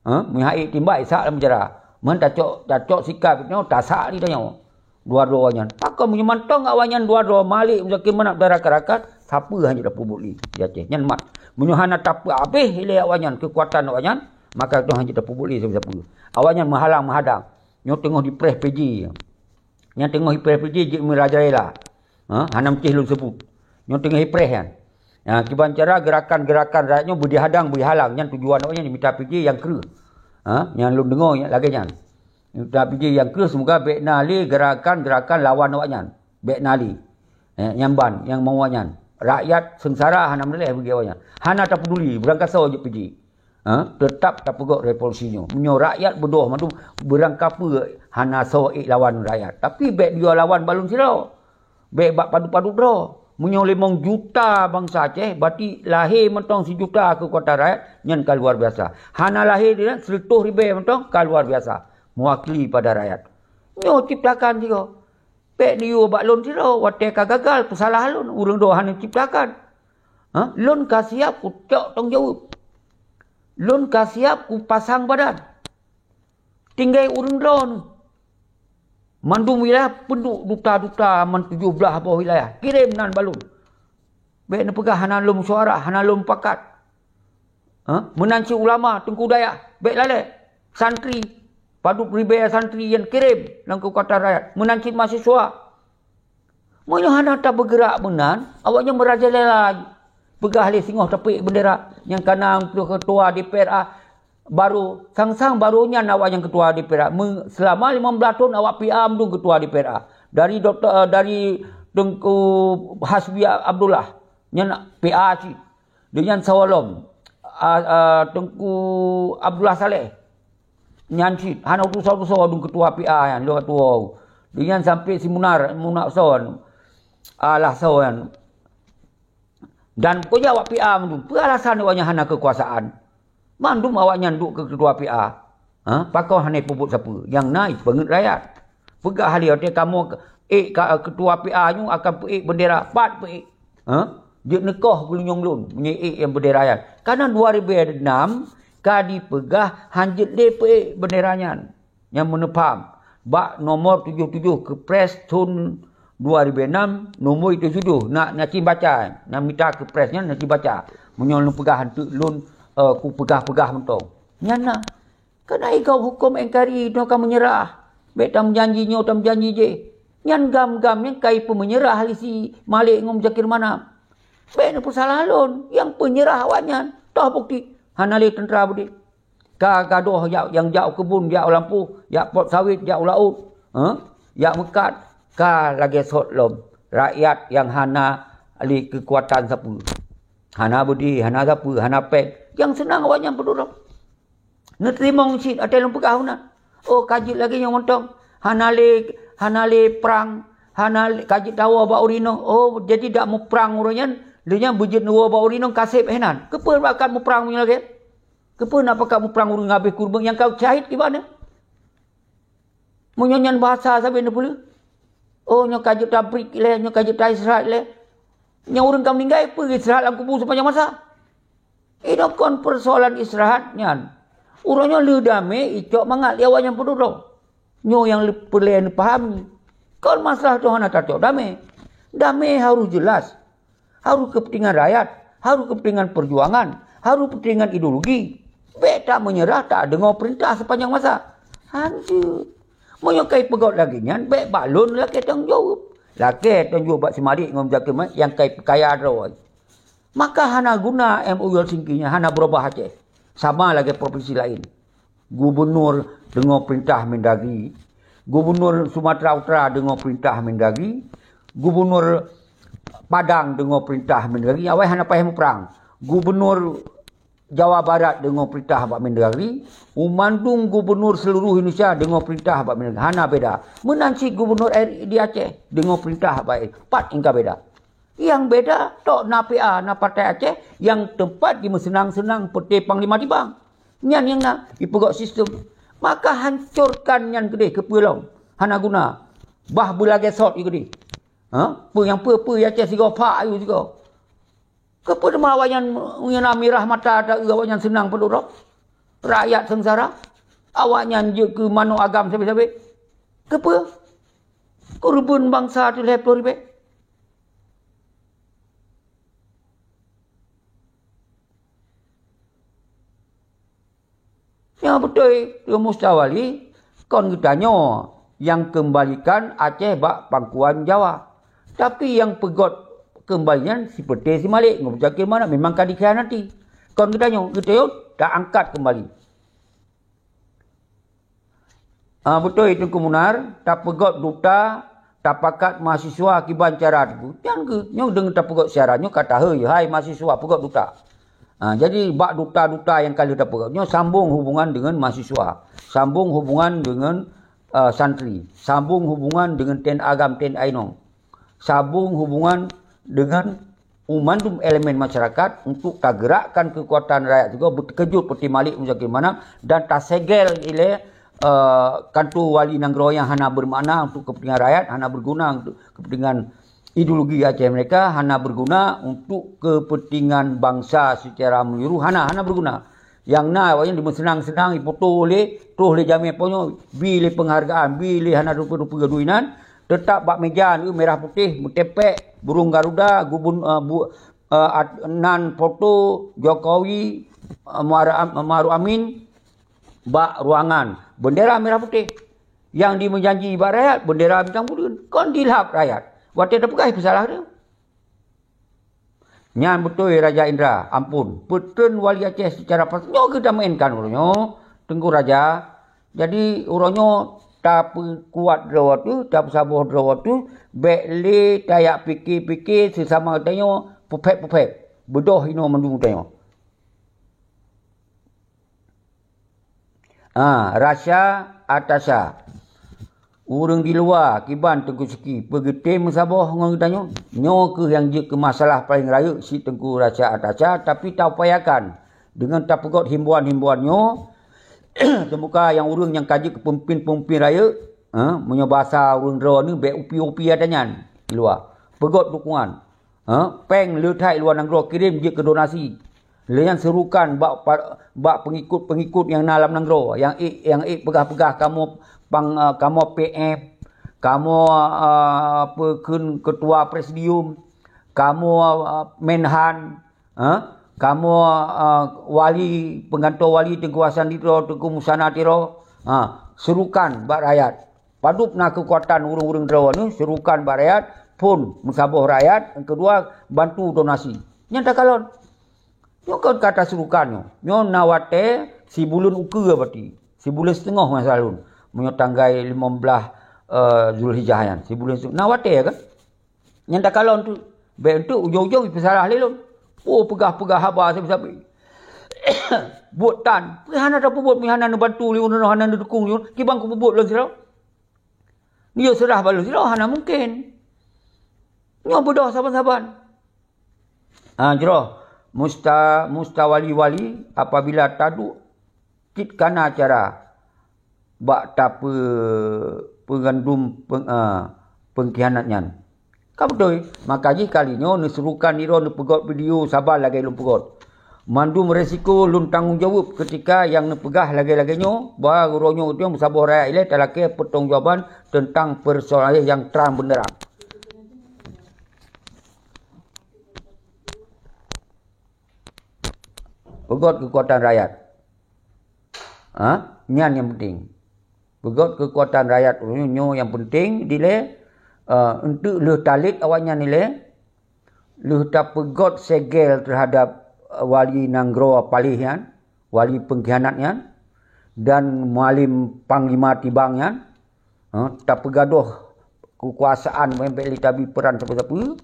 Ha? Meuhai timbak isak lam penjara. Meuhan tacok, tacok sikap nyoe, tasak lé tanyoe. Dua droe awaknyan. Pakon meunyoe mantong awaknyan dua droe malik Muzakir Manaf dan rakan-rakan, sapeue hana tapeubuet lé di Aceh. Nyan mat. Meunyoe hana tapeuabéh lé awaknyan keukuatan awaknyan, maka tu hana tapeubuet lé sapeue-sapeue. Awaknyan meuhalang meuhadang. Nyoe teungoh dipreh P J. Nyang teungoh ipreh P J jeuet meurajalela. Ha, hana meucéh lôn seubut. Nyoe teungoh ipreh nyan. Ha, kiban cara gerakan-gerakan rakyat nyoe beudihadang, beudihalang, nyan tujuan awaknyan mita P J nyang kreueh. Ha, nyang lôn deungoe lagée nyan. Mita P J nyang kreueh, seumoga bék na lé gerakan-gerakan lawan awaknyan. Bék na lé. Eh, nyan ban nyang mau awaknyan. Rakyat seungsara hana meuleh bagi awaknyan. Hana tapeduli, beurangkasoe jeuet P J. Ha, teutap tapeugöt revolusi nyoe. Meunyoe rakyat beudôh mandum, beurangkapeue hana soe ék lawan rakyat. Tapi bék dua lawan bak lôn sidroe. Bék bak padub-padub droe. Meunyoe limong juta bansa Aceh, berarti lahé mantong sijuta keukuatan rakyat, nyan ka luar biasa. Hana lahé di sireutôh ribée mantong, ka luar biasa. Mewakili pada rakyat. Nyoe ciptakan sigoe. Bék neuyue bak lôn sidroe, watée ka gagal, peusalah lôn, ureuëng droe hana ciptakan. Ha? Lôn ka siap kucok tanggung jaweueb. Lôn ka siap kupasang badan. Tinggai ureuëng droeneuh. Mandum wilayah peuduek duta-duta man tujoh blaih boh wilayah. Kirém nan bak lôn. Bék neupeugah hana lôn meusyuara, hana lôn mupakat. Ha? Meunan cit ulama, teungku dayah, bék lalée. Santri, padub ribée santri nyang kirém lam keukuatan rakyat. Meunan cit mahasiswa. Meunyoe hana tabeugeurak meunan, awaknyan meurajalela. Peugah lé singoh tapeuék beundera nyang ka na keutua D P R A barô. Sang-sang barô nyan awaknyan keutua D P R A. Me-, seulama limong blaih thon awak P A mandum keutua D P R A. Dari doktor, eh, dari Teungku Hasbi Abdullah, nyan P A cit. Deunyan sawoe lom, a, a, Teungku Abdullah Saleh. Nyan cit, hana tusoe-tusoe dum keutua P A nyan, lôn tuwoe. Deunyan sampoe si Munar, Munar soe nyan. Alah soe nyan. Dan pokoknya awak P A mandum, peue alasan awaknyan hana keukuasaan? Mandum awaknyan duek keu keutua P A. Ha? Pakon hana peubuet sapeue? Nyang na peungét rakyat. Peugah lé watée kamoe ék ka, keutua P A nyoe akan peuék beundera, pat peuék. Ha? Jeuet neukoh geulinyueng lôn meunyoe ék nyang beundera nyan. Karena dua ribée enam ka dipeugah hanjeuet lé peuék beundera nyan. Nyang meuneupaham, bak nomor tujoh tujoh Kepres thon dua ribée enam, nomor tujoh tujoh, na, na cit baca, na mita Kepres nyan na cit baca. Meunyoe lôn peugah hanteuk lôn, eh, kupeugah-peugah mantong. Nyan na. Keunae gob huköm N K R I nyoe ka meunyeurah. Bék tameujanji nyoe, tameujanji jéh. Nyan gam-gam nyang ka jipeumeunyeurah lé si Malik ngon Zakir Manaf. Bék neupeusalah lôn, nyang peunyeurah awaknyan. Toh bukeuti, hana lé teuntra beudeh. Ka gadôh jak, nyang jak u keubon, jak u lampôh, jak pot sawét, jak u laôt, eh? Jak meukat, ka lagée sot lom. Rakyat nyang hana lé keukuatan sapeue. Hana beudeh, hana sapeue, hana péng. Nyang seunang awaknyan peuduek lom. Neuteurimong cit, watèe lôn peugah meunan. Oh, ka jeuet lagèe nyoe mantong. Hana lé, hana lé prang, hana lé, ka jeuet tawoe bak ureueng inong. Oh, jadi dak muprang ureueng nyan, lheueh nyan beujeuet neuwoe bak ureueng inong ka sép hé nan. Keupeue pakat muprang meunyoe lagèe? Keupeue na pakat muprang ureueng habéh kureubeuen nyang ka syahid kiban nyan? Meunyoe nyan bahasa sabe neupeuleueh. Oh, nyoe ka jeuet tabrik lé, nyoe ka jeuet taistirahat lé. Nyoe ureueng ka meuninggai, peue istirahat lam kubu sepanjang masa? Inoe kon peusoalan istirahat nyan. Uroe nyoe lheueh damé icok mangat lé awaknyan peuduek droe. Nyoe nyang lé-, peureulèe neupahami. Kon masalah tu hana tacok damé. Damé harôh jeulaih. Harôh keupeuntingan rakyat, harôh keupeuntingan peujuangan, harôh keupeuntingan ideologi. Bèk tameunyeurah tadeungoe peurintah sepanjang masa. Hanjeuet. Meunyoe ka ipeugöt lagèe nyan, bèk bak lôn lakèe tanggông jaweueb. Lakèe tanggông jaweueb bak si Malik ngon Muzakir Manaf nyang ka ipeukaya droe. Maka hana guna M O U Helsinki nyan, hana beurubah Aceh. Sama lagèe provinsi laén. Gubunur deungoe peurintah Mendagri, gubunur Sumatera Utara deungoe peurintah Mendagri, gubunur Padang deungoe peurintah Mendagri, awai hana payah muprang. Gubunur Jawa Barat deungoe peurintah bak Mendagri, u mandum gubunur seuluruh Indonesia deungoe peurintah bak Mendagri, hana beda. Meunan cit gubunur di Aceh deungoe peurintah bak, pat nyang ka beda. Nyang beda, tok na P A, na Partai Aceh nyang teumpat jimeuseunang-seunang peuté panglima tibang. Nyan nyang na, ipeugöt sistem. Maka hancurkan nyan keudeh keupeue lom. Hana guna. Bah beulagèe sot i keudeh. Ha? Peue nyang peue-peue i Aceh sigoe, phak ayue sigoe. Keupeue teuma awaknyan meunyoe na mirah mata taeu awaknyan seunang peuduek droe? Rakyat seungsara. Awaknyan jeuet keu manok agam sabe-sabe. Keupeue? Keureubeuen bansa teuh lhèe ploh ribèe. Nyoe beutôi, Teungku Mustawali, kon geutanyoe nyang keumbalikan Aceh bak pangkuan Jawa. Tapi nyang peugöt keumbali nyan si Peuté si Malik ngon Muzakir Manaf memang ka dikhianati. Kon geutanyoe, geutanyoe ta angkat keumbali. Ah, beutôi Teungku Munar, tapeugöt duta, tapakat mahasiswa kiban cara Teungku. Nyan keuh, nyoe deungon tapeugöt siaran nyoe ka tahôi, hai mahasiswa, peugöt duta. Ah, jadi bak duta-duta nyang ka lheueh tapeugöt nyoe sambông hubungan deungon mahasiswa, sambông hubungan deungon, eh, santri, sambông hubungan deungon ten agam, ten ainong. Sambông hubungan deungon u mandum elemen masyarakat untuk tageurakkan keukuatan rakyat sigoe beuteukheujot peuté Malik Muzakir Manaf dan tasegel ilèe, eh, kanto wali nanggroe nyang hana beumakna untuk keupeuntingan rakyat, hana beuguna untuk keupeuntingan ideologi Aceh merdeka, hana beuguna untuk keupeuntingan bansa seucara meunyeluruh, hana, hana beuguna. Nyang na awaknyan jimeuseunang-seunang, jifoto lé, troh lé jamèe po nyoe, bi lé peunghargaan, bi lé hana rupa-rupa dui nan, teutap bak meuja nyoe mirah putéh, meutepèk, burông garuda, gubun-, eh, bu-, eh, at-, nan foto Jokowi, eh, Ma'ruf Am-, Ma'ruf Amin bak ruangan, beundera mirah putéh. Nyang jimeujanji bak rakyat, beundera bintang buleuen. Kon jilhab rakyat. Watèe tapeugah peusalah teuh. Nyan beutôi Raja Indra, ampôn, peutreun wali Aceh seucara pas-, nyoe geutameu'enkan uroe nyoe, Teungku Raja. Jadi, uroe nyoe tapeukuat droe teuh, tapeusaboh droe teuh, bèk lé tajak pike-pike seusama geutanyoe peuphèt-peuphèt, beudôh inoe mandum geutanyoe. Ah, Rasha Atasha. Ureueng di luwa kiban Teungku Syikhi peugeutem meusaboh ngon geutanyoe. Nyoe kheueh nyang jeuet keu masalah paleng rayeuk si Teungku Rasha Atasha, tapi taupayakan deungon tapeugöt himbauan-himbauan nyoe. Teubuka nyang ureueng nyang ka jeuet keu peumimpin-peumimpin rayeuk, ha, meunyoe basa ureueng droeneuh bèk upi-upi ata nyan di luwa. Peugöt dukungan. Ha, péng le that luwa nanggroe kirém jeuet keu donasi. Lheueh nyan seurukan bak pa-, bak peungikot-peungikot nyang na lam nanggroe, nyang ék, nyang ék peugah-peugah kamoe pang-, eh, kamoe P F, kamoe, eh, apa, kheun ketua presidium, kamoe, eh, Menhan, eh, kamoe, eh, wali, penggantung wali Teungku Hasan Tiro, Teungku Musana Tiro, ha, seurukan bak rakyat. Padub na keukuatan ureueng-ureueng droeneuh, seurukan bak rakyat, phon meusaboh rakyat, nyang keudua bantu donasi. Nyan takalon. Nyoe kon ka taseurukan nyoe. Nyoe na watèe sibuleuen ukeue berarti. Sibuleuen siteungoh masa lôn. Meunyoe tanggai limong blaih, eh, Zulhijjah nyan, sibuleuen siteungoh. Na watèe kan? Nyan takalon tu. Bèk enteuk ujong-ujong ipeusalah lé lôn. Oh, peugah-peugah haba sabe-sabe. Buet tan, peue hana tapeubuet, meunyo hana neubantu lé ureuëng, hana neudukung lé ureuëng, kiban kupeubuet lôn sidroe? Nyoe seurah bak lôn sidroe, hana mungken. Nyoe beudôh saban-saban. Ah, jroh musta-, musta wali-wali apabila taduek cit kana cara bak tape-, peugandum peng-, ah, pengkhianat nyan. Ka beutôi, maka jih kali nyoe neusuruhkan sidroe neupeugöt video saban lagée lôn peugöt. Mandum resiko lôn tanggong jaweueb keutika nyang neupeugah lagée-lagée nyoe, bahwa uroe nyoe meusaboh rakyat ilée talakée peutanggong jawaban teuntang peusoalan nyang trang beuneuran. Peugöt keukuatan rakyat. Ha? Nyan nyang penting. Peugöt keukuatan rakyat uroe nyoe nyang penting dilée, eh, eunteuk lheueh talét awaknyan ilée, lheueh tapeugöt segel teuhadab, eh, wali nanggroe paléh nyan, wali pengkhianat nyan, dan mualim panglima tibang nyan, ha, tapeugadôh keukuasaan, meumbek lé tabi peran sapeue-sapeue,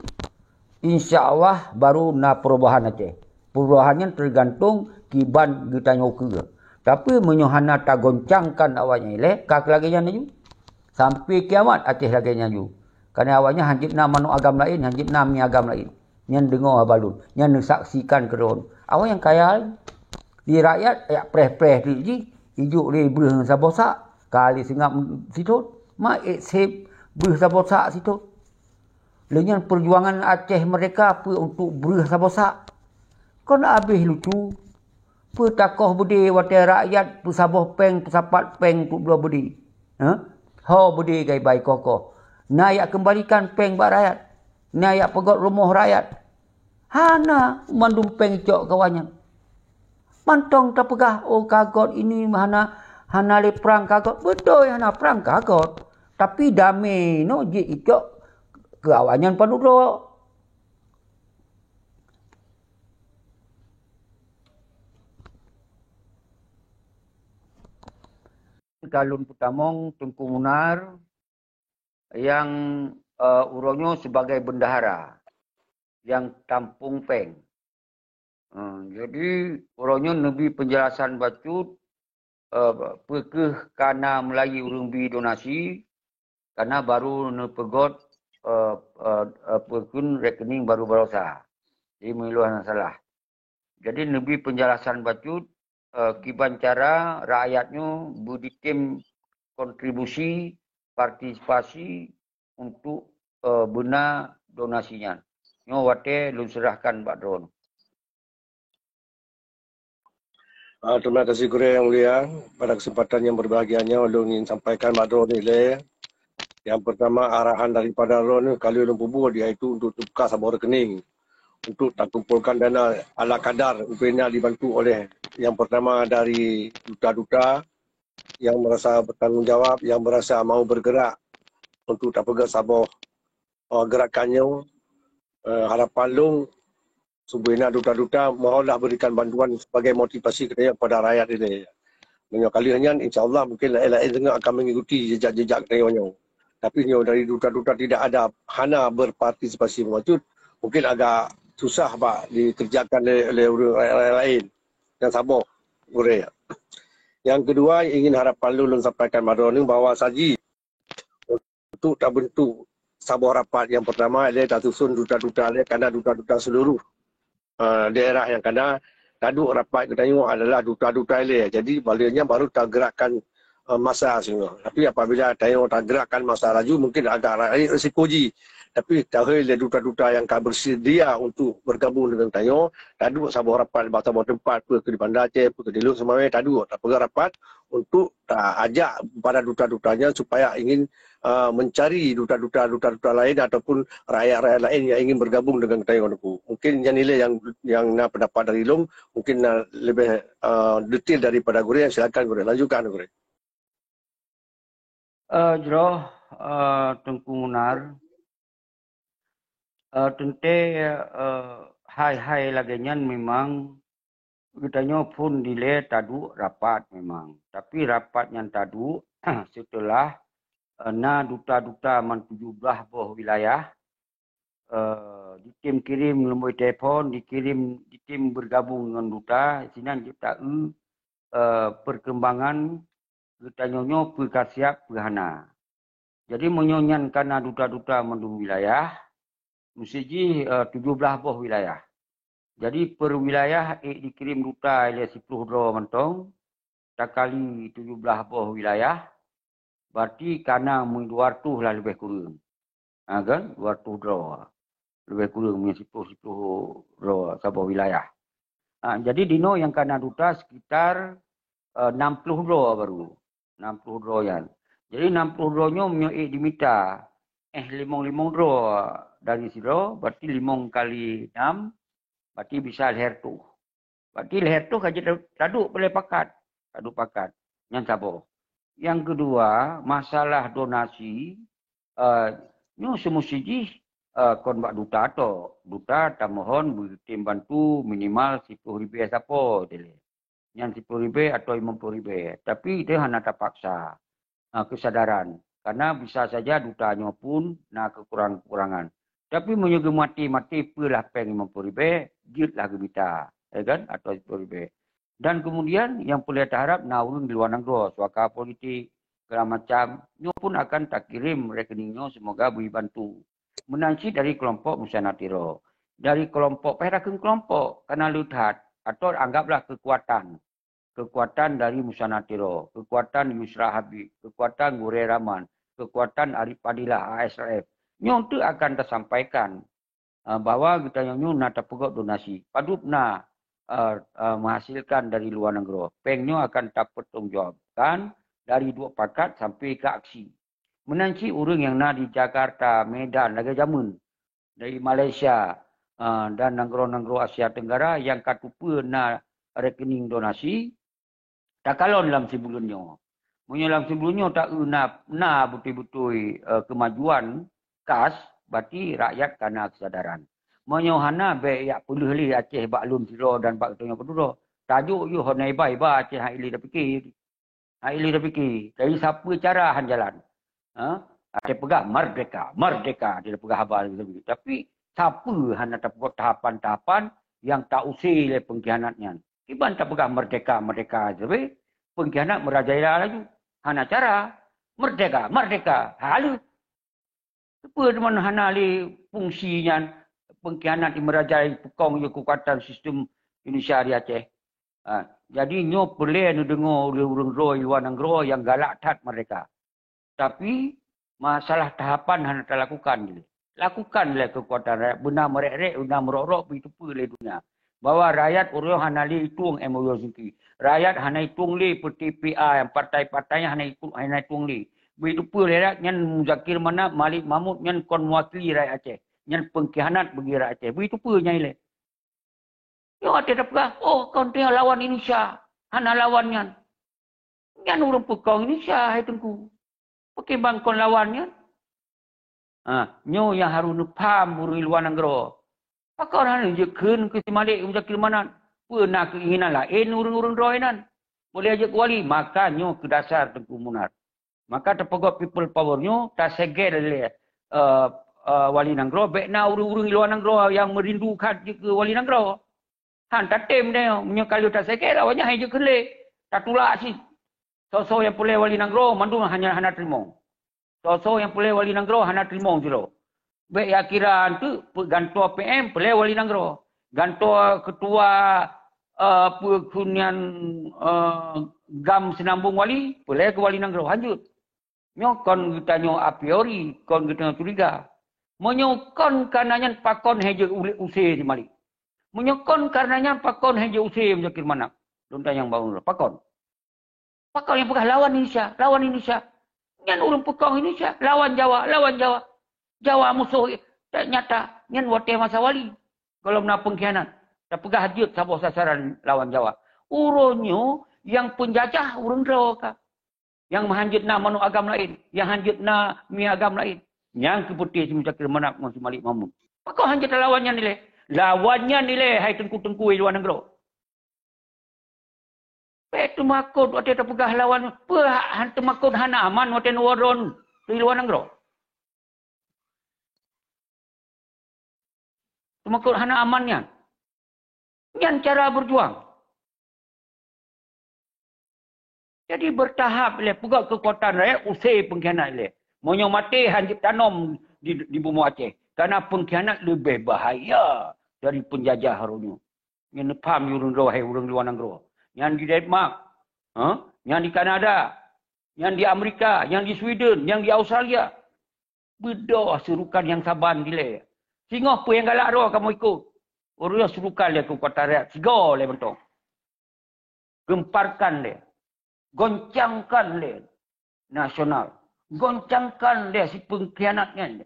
insya Allah baru na perubahan Aceh. Perubahan nyan teugantung kiban geutanyoe keue. Tapi meunyoe hana tagoncangkan awaknyan ilée, ka lagée nyan laju. Sampai kiamat Aceh lagée nyan laju. Karena awaknyan hanjeuet na manok agam laén, hanjeuet na mi agam laén. Nyan deungoe haba lôn, nyan neusaksikan keudroe. Awaknyan kaya, di rakyat yak preh-preh teuk jih, ijok lé breuh ngon saboh sak, ka lé seungab sithon, ma ék seb breuh saboh sak sithon. Lé nyan peujuangan Aceh Merdeka peue untuk breuh saboh sak. Kon habéh lucu. Peue takoh beudé watée rakyat peusaboh péng, peusapat péng untuk bloe beudé? Hah? Ho beudé gaibai koh-koh. Na yak keumbalikan péng bak rakyat. Na yak peugöt rumoh rakyat. Hana, mandum péng icok keu awaknyan. Mantong tapeugah, "Oh, ka göt ini hana, hana lé prang ka göt." Beutôi hana prang ka göt. Tapi damé nyoe jeuet icok keu awaknyan padub droe. Ka lôn peutamong Teungku Munar nyang, eh, uroe nyoe sibagai bendahara nyang tampông péng. Eh, jadi, uroe nyoe neubi peunjelasan bacut, eh, peu kheueh kana meulayeue ureuëng bi donasi, kana baru neupeugöt, eh, eh, eh, peu kheueh rekening baru baroesa. Jadi, meunyoe hana salah. Jadi, neubi peunjelasan bacut, eh, kiban cara rakyat nyoe beuditem kontribusi, partisipasi untuk, eh, beuna donasi nyan. Nyoe watée lôn seurahkan bak droeneuh. Ah, terima kasih gurée nyang mulia. Pada kesempatan yang berbahagia nyoe, lôn ingin sampaikan bak droeneuh ilée. Yang pertama, arahan daripada droeneuh ka lheueh lôn peubuet, yaitu untuk teubuka saboh rekening untuk takumpulkan dana ala kadar, upena dibantu oleh yang pertama dari duta-duta yang merasa bertanggung jawab, yang merasa mau bergerak untuk tapeugah saboh, eh, gerakan nyoe. Eh, harapan lôn, subena duta-duta mohonlah berikan bantuan sebagai motivasi kepada rakyat ini. Meunyoe ka lheueh nyan, insya Allah mungkin laén-laén teungoh akan mengikuti jejak-jejak geutanyoe nyoe. Tapi nyoe dari duta-duta tidak ada, hana berpartisipasi bacut, mungkin agak susah bak dikerjakan lé, lé ureuëng laén nyang saboh gurée. Yang kedua, ingin harapan lôn, lôn sampaikan bak droeneuh bahwa saji untuk tabentuk saboh rapat yang pertama ilée tasuson duta-duta ilée, kana duta-duta seluruh, eh, daerah nyang kana taduek rapat geutanyoe adalah duta-duta ilée. Jadi, bak lheueh nyan baru tagerakkan, eh, masa singoh. Tapi apabila tanyoe tagerakkan masa laju, mungkin agak ra-, risiko jih. Tapi tahôi lé duta-duta nyang ka bersedia untuk bergabung dengan tanyoe, taduek saboh rapat bak saboh teumpat, peue keu di Banda Aceh, peue keu di Lhokseumawe, taduek, tapeugah rapat untuk ta-, ajak para duta-duta nyan supaya ingin, eh, mencari duta-duta, duta-duta laén ataupun rakyat-rakyat laén yang ingin bergabung dengan geutanyoe Teungku. Mungkin nyan ilée nyang, nyang na pendapat dari lôn, mungkin na lebih, eh, detail daripada gurée, silakan gurée, lanjutkan gurée. Eh, jroh, eh, Teungku Munar, eh, teuntée, eh, hai-hai lagée nyan memang geutanyoe phon dilée taduek rapat memang. Tapi rapat nyan taduek seuteulah, eh, na duta-duta man tujoh blaih boh wilayah, eh, Ditem kirém lumbôi telepon, dikirim, ditem bergabung ngon duta, sinan jeuet taeu, eh, perkembangan geutanyoe nyoe peue ka siap, peue hana. Jadi meunyoe nyan kana duta-duta mandum wilayah, meusti jih, eh, tujoh blaih boh wilayah. Jadi per wilayah ék dikirim duta ilée siploh droe mantong, takali tujoh blaih boh wilayah, berarti kana meudua reutôh lah leubeh kureueng. Ha, kan? Dua reutôh droe. Leubeh kureueng meunyoe siploh, siploh droe saboh wilayah. Ha, jadi dinoe nyang kana duta sekitar, eh, enam puluh droe baru. Enam puluh droe nyan. Jadi enam puluh droe nyoe meunyoe ék dimita, eh, limong-limong droe dari sidroe, berarti limong kali enam, berarti bisa lhèe reutôh. Berarti lhèe reutôh ka jeuet taduek peureulèe pakat. Taduek pakat. Nyan saboh. Nyang keudua, masalah donasi, eh, nyoe seumusti jih, eh, kon bak duta tok. Duta tamohon beutem bantu minimal siploh ribèe sapo dilèe. Nyan siploh ribèe atau limong ploh ribèe. Tapi itu hana tapaksa. Ah, kesadaran. Karena bisa saja duta nyoe pun na kekurangan-kekurangan. Tapi meunyoe geumaté-maté peue lah péng limong ploh ribèe, jeuet lah geumita, ya kan? Atau siploh ribèe. Dan kemudian yang perlu taharap na ureuëng di luar nanggroe, suaka politik, segala macam, nyoe pun akan takirim rekening nyoe semoga beri bantu. Meunan cit dari kelompok Musanatiro. Dari kelompok, payah takheun kelompok, karena le that, atau anggaplah kekuatan. Kekuatan dari Musanatiro, kekuatan Yusra Habib, kekuatan Gurée Rahman, kekuatan Arif Fadilah A S R F. Nyoe teuk akan tasampaikan, eh, bahwa geutanyoe nyoe na tapeugot donasi. Padub na, eh, eh, menghasilkan dari luar nanggroe. Péng nyoe akan tapeutanggungjawabkan dari duek pakat sampai ke aksi. Meunan cit ureuëng nyang na di Jakarta, Medan, lagée jameun dari Malaysia, ah, dan nanggroe-nanggroe Asia Tenggara nyang ka teupeue na rekening donasi, takalon lam sibuleuen nyoe. Meunyoe lam sibuleuen nyoe taeu na, na beutôi-beutôi, eh, kemajuan khas, berarti rakyat ka na kesadaran. Meunyoe hana, bék jak peuleueh lé Aceh bak lôn sidroe dan bak geutanyoe keudroe. Tajok yoh hana iba-iba Aceh hana ilée tapike. Ha, ilée tapike, jadi sapeue cara han jalan? Ha? Ada peugah merdeka, merdeka, dia peugah haba lagi. Tapi sapeue hana tapeugot tahapan-tahapan nyang tausé lé pengkhianat nyan? Kiban tapeugah merdeka, merdeka, tapi pengkhianat merajalela laju. Hana cara. Merdeka, merdeka. Halo. Keupeue teuma hana lé fungsi nyan, pengkhianat di meurajalela peukong yue keukuatan sistem Indonesia di Aceh. Ha, jadi nyoe peureulée neudeungoe lé ureuëng droe luwa nanggroe nyang galak that merdeka. Tapi, masalah tahapan hana talakukan lé. Lakukan lé keukuatan rakyat, beuna meurek-rek, beuna meurok-rok, beuteupeue lé donya. Bahwa rakyat uroe nyoe hana lé itueng M O U Helsinki. Rakyat hana itueng lé P T P A, partai-partai hana itueng, hana itueng lé. Beuteupeue lé rakyat nyan Muzakir Manaf, Malik Mahmud nyan kon meuwakili rakyat Aceh. Nyan pengkhianat bagi rakyat Aceh. Beuteupeue nyan ilée. Nyoe watée tapeugah, "Oh, kon teuh lawan Indonesia, hana lawan nyan." Nyan ureuëng peukong Indonesia, hai Teungku. Pakriban kon lawan nyan? Ha, nyoe nyang harôh neupham ureuëng luwa nanggroe. Pakon hana jikheun keu si Malik Muzakir Manaf? Peue na keuinginan laén ureuëng-ureuëng droe nyan? Boleh jeuet keu wali, maka nyoe keu dasar Teungku Munat. Maka tapeugot people power nyoe tasegel lé, eh, eh, wali nanggroe, bék na ureuëng-ureuëng luwa nanggroe nyang meurindu that jeuet keu wali nanggroe. Han tatem deh, meunyoe ka lheueh tasegel awaknyan hai jeuet keu lé. Tatulak cit. Soe-soe nyang peureulée wali nanggroe mandum hana, hana teurimong. Soe-soe nyang peureulée wali nanggroe hana teurimong sidroe. Bék ya kira anteuk gantoe P M peureulée wali nanggroe. Gantoe ketua, eh, peue kheun nyan, eh, GAM Seunambong Wali peureulée keu wali nanggroe. Hanjeuet. Nyoe kon geutanyoe a priori, kon geutanyoe curiga. Meunyoe kon kareuna nyan pakon hai jeuet ulée use si Malik? Meunyoe kon kareuna nyan pakon hai jeuet use Muzakir Manaf? Lôn tanyong bak ureuëng, pakon? Pakon nyang peugah lawan Indonesia, lawan Indonesia? Nyan ureuëng peukong Indonesia, lawan Jawa, lawan Jawa. Jawa musoh nyata, nyan watée masa wali. Gohlom na pengkhianat, tapeugah jeuet saboh sasaran lawan Jawa. Uroe nyoe nyang peunjajah ureuëng droe ka. Nyang meuhanjeuet na manok agam laén, nyang hanjeuet na mie agam laén. Nyang keupeuteh si Muzakir Manaf ngon si Malik Mahmud. Pakon hanjeuet talawan nyan ilée? Lawan nyan ilée hai teungku-teungku di luwa nanggroe. Bék teumakot watée tapeugah lawan, peue han teumakot hana aman watée neuwoe droe di luwa nanggroe. Seumeukot hana aman nyan. Nyan cara berjuang. Jadi bertahap lé, peugah keukuatan rakyat, usé pengkhianat lé. Meunyoe maté han jeuet tanom di, di bumoe Aceh. Karena pengkhianat leubeh bahaya dari penjajah uroe nyoe. Nyan paham ureuëng droe hai ureuëng luwa nanggroe. Nyan di Denmark, ha? Nyan di Kanada, nyan di Amerika, nyan di Sweden, nyan di Australia. Beudôh seurukan nyang saban dilée. Singoh peue nyang galak droe kamoe ikot. Ureuëng seurukan lé keukuatan rakyat, sigoe lé mantong. Gemparkan lé. Goncangkan lé nasional. Goncangkan lé si pengkhianat nyan.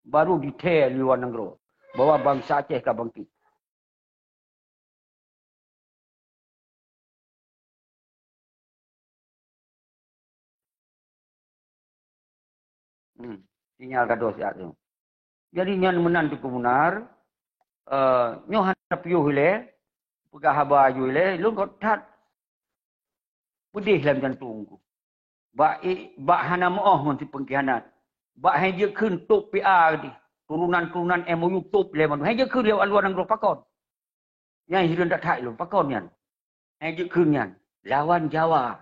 Baru dithée luwa nanggroe bahwa bansa Aceh ka bangkit. Hmm. Sinyal ka doh siat tu. Jadi nyan meunan Teungku Munar, eh, nyoe hana piôh ilée, peugah haba ju ilée, lôn göt that pedih lam jantungku. Bak, bak hana meuoh ngon si pengkhianat. Bak hai jeuet kheun top P A di turunan-turunan M O U top lé mandum. Hai jeuet kheun lewat luwa nanggroe pakon. Nyan hireuen that-that lôn pakon nyan. Hai jeuet kheun nyan. Lawan Jawa.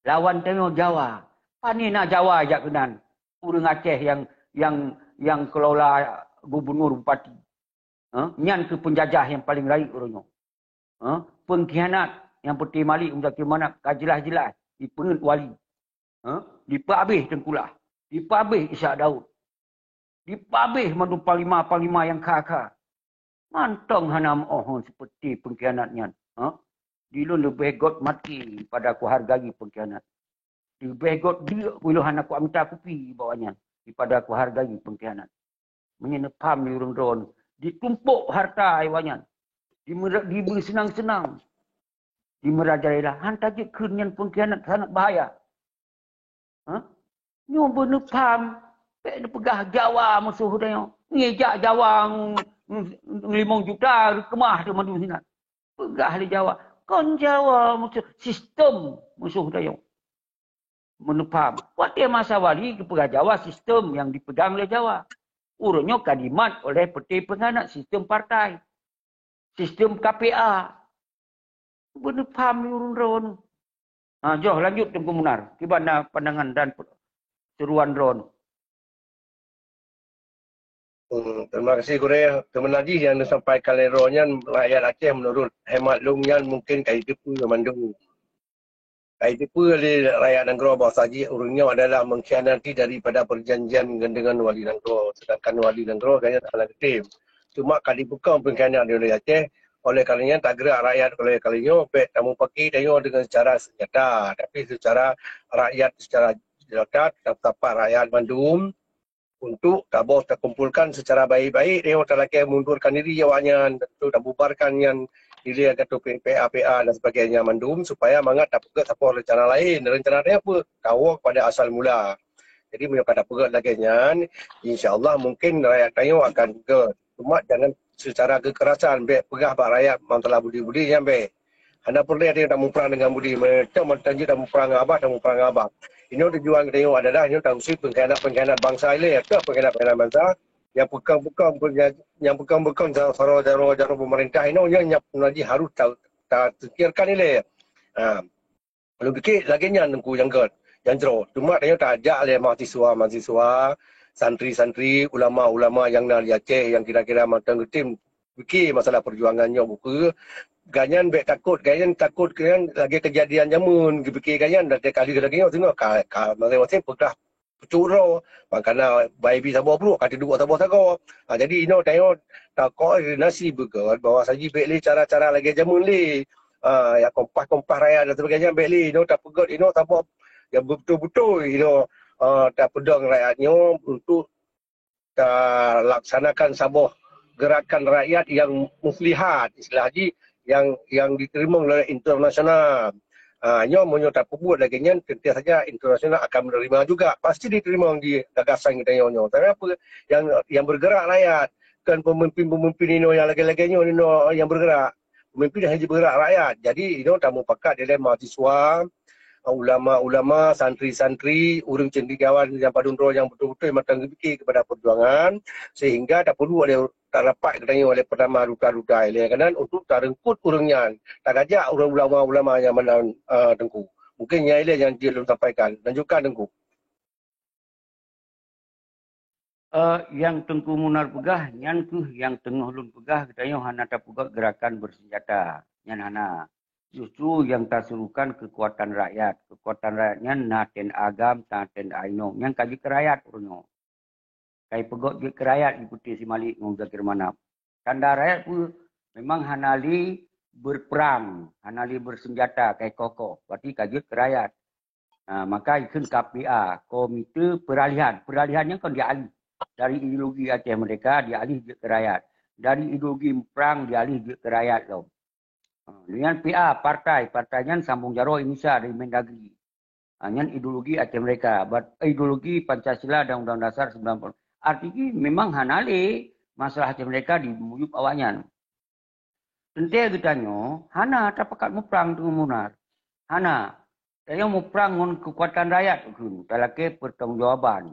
Lawan tanyoe Jawa. Pane na Jawa jak keunan. Ureuëng Aceh yang yang yang kelola gubernur bupati. Ha? Nyan keuh penjajah yang paling rayeuk uroe nyoe. Ha? Pengkhianat yang peuti Malik Muzakir Manaf ka jelas-jelas dipeungeut wali. Ha? Dipeuabéh Teungku Lah. Dipeuabéh Ishak Daud. Dipeuabéh mandum panglima-panglima yang kha-kha. Mantong hana meuoh seperti pengkhianat nyan. Ha? Di lôn leubeh göt maté pada kuhargai pengkhianat. Leubeh göt deuk ku ilôn hana kuminta kupi bak awaknyan daripada kuhargai pengkhianat. Meunyoe neupaham lé ureuëng droe, ditumpok harta awaknyan, dimera-, dibri seunang-seunang, dimerajalela, han tajeuet kheun nyan pengkhianat sangat bahaya. Ha? Nyoe beuneupaham, bék neupeugah Jawa musoh tanyoe. Ngijak Jawa ng-, ng-, ng-, limong juta keumah teuh mandum sinan. Peugah lé Jawa, kon Jawa musoh, sistem musoh tanyoe. Meuneupham. Watée masa wali geupeugah Jawa sistem nyang dipegang lé Jawa. Uroe nyoe ka dimat oleh peuté peunganat sistem partai. Sistem K P A. Beuneupham lé ureuëng droe. Ha, joh lanjut Teungku Munar. Kiban na pandangan dan pe-, seruan droe. Hmm, terima kasih Gurée. Seubeuna jih nyang disampaikan lé droe nyan rakyat Aceh menurut hemat lôn nyan mungkin ka jiteupeue mandum. Ka jiteupeue lé rakyat nanggroe bahwa saji ureuëng nyoe adalah mengkhianati daripada perjanjian dengan wali nanggroe. Sedangkan wali nanggroe gobnyan hana geutem. Cuma ka dipeukong pengkhianat di Aceh, oleh karena nyan tagerak rakyat oleh karena nyoe bék tamupaki tanyoe dengan secara senjata, tapi secara rakyat secara jelata tetap rakyat mandum untuk taboh takumpulkan secara baik-baik, tanyoe talakée mundurkan diri awaknyan, untuk tabubarkan nyan diri atau P A P A dan sebagainya mandum supaya mangat tapeugét saboh rencana lain. Rencana lain apa? Tawoe kepada asal mula. Jadi meunyoe ka tapeugét lagée nyan, insya-Allah mungkin rakyat tanyoe akan peugét. Cuma jangan secara kekerasan, bék peugah bak rakyat masalah budi-budi nyan bék. Hana peureulée tanyoe tamuprang dengan budi. Macam tanyoe tamuprang ngon abah, tamuprang ngon abah. Inoe tujuan geutanyoe adalah nyoe tauseuek pengkhianat-pengkhianat bansa ilée, atawa pengkhianat-pengkhianat bansa nyang peukong-peukong, nyang peukong-peukong jaroe-jaroe pemerintah inoe nyoe nyang peunaji harus ta-, tateukirkan ilée. Ha. Lôn pike lagée nyan Teungku nyang gét, nyang jroh. Cuma tanyoe tajak lé mahasiswa-mahasiswa, santri-santri, ulama-ulama nyang na di Aceh nyang kira-kira mantong geutem pike masalah perjuangan nyoe buku. Gobnyan bék takot, gobnyan takot gobnyan lagée kejadian jameun geupike gobnyan dan kali lagée nyoe singoh ka, ka maséng-maséng peugah pucuk droe. Mangkana bayebi saboh bruek ka teuduek saboh sagoe. Ha, jadi inoe tanyoe takoordinasi beugét bahwa saji bék lé cara-cara lagée jameun lé. Ha, ya kompah-kompah rakyat dan sebagainya bék lé. Inoe tapeugét inoe saboh yang beutôi-beutôi inoe, ha, tapeudong rakyat nyoe untuk talaksanakan saboh gerakan rakyat yang muslihat, istilah jih yang yang diterima oleh internasional. Ha, nyoe meunyoe tapeubuet lagée nyan, tentu saja internasional akan menerima juga. Pasti diterima di gagasan kita nyoe nyoe. Tapi apa yang yang bergerak rakyat, kan pemimpin-pemimpin inoe yang lagée-lagée nyoe inoe yang bergerak. Pemimpin hanya bergerak rakyat. Jadi inoe tamupakat dilée mahasiswa, ulama-ulama, santri-santri, ureuëng cendekiawan nyang padum droe nyang beutôi-beutôi mantong geupike kepada perjuangan, sehingga tapeurlu oleh talapak geutanyoe lé peutama duta-duta ilée kanan untuk tareungkut ureuëng nyan, tagajak ureuëng ulama-ulama nyang meunan, eh, Teungku. Mungkin nyang ilée nyang jeuet lôn sampaikan. Lanjutkan, Teungku. Eh, nyang Teungku Munar peugah, nyan kheueh nyang teungoh lôn peugah, geutanyoe hana tapeugöt geurakan beureunjata. Nyan hana. Justru nyang tasurukan keukuatan rakyat. Keukuatan rakyat nyan na T N A GAM, na T N A inong. Nyan ka jeuet keu rakyat uroe nyoe. Ka jipeugöt jeuet keu rakyat, jipeuteusi Malik ngon Zakir Manaf. Tanda rakyat peue? Memang hana lé beuprang, hana lé beureunjata, ka jikoh-koh. Berarti ka jeuet keu rakyat. Ha, maka ikheun K P A, Komite Peralihan. Peralihan nyan kon dialih. Dari ideologi Aceh Merdeka dialih jeuet keu rakyat. Dari ideologi prang dialih jeuet keu rakyat lom. Ha, dengan P A, partai, partai nyan sambung jaroe Indonesia dari Mendagri. Ha, nyan ideologi Aceh Merdeka, bat-, ideologi Pancasila dan Undang-Undang Dasar sembilan puluh. Artinya memang hana lé masalah Aceh Merdeka di muyup awaknyan. Teuntée geutanyoe hana tapakat muprang teungoh Munar. Hana. Tanyoe muprang ngon keukuatan rakyat keuh, talakée peurtanggongjawaban.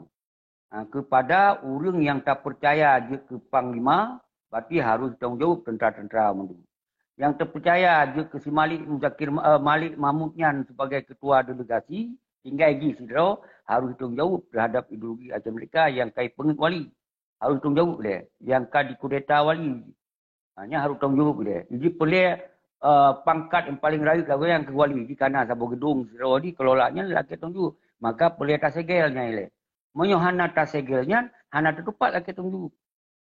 Ha, keupada ureuëng nyang tapeucaya jeuet keu panglima, berarti harôh tanggung jaweueb teuntra-teuntra mandum. Nyang tapeucaya jeuet keu si Malik Muzakir, eh, Malik Mahmud nyan sebagai ketua delegasi, tinggai jih sidroe harôh tanggung jaweueb terhadap ideologi Aceh Merdeka nyang ka jipeungét wali. Harôh tanggung jaweueb lé nyang ka dikudeta wali. Ha, nyan harôh tanggung jaweueb lé. Jih peureulée, eh, pangkat nyang paleng rayeuk lagée nyang keu wali, jih ka na saboh geudong sidroe dikelola nyan lakée tanggung jaweueb. Maka peureulée tasegel nyan ilée. Meunyoe hana tasegel nyan, hana teutupat lakée tanggung jaweueb.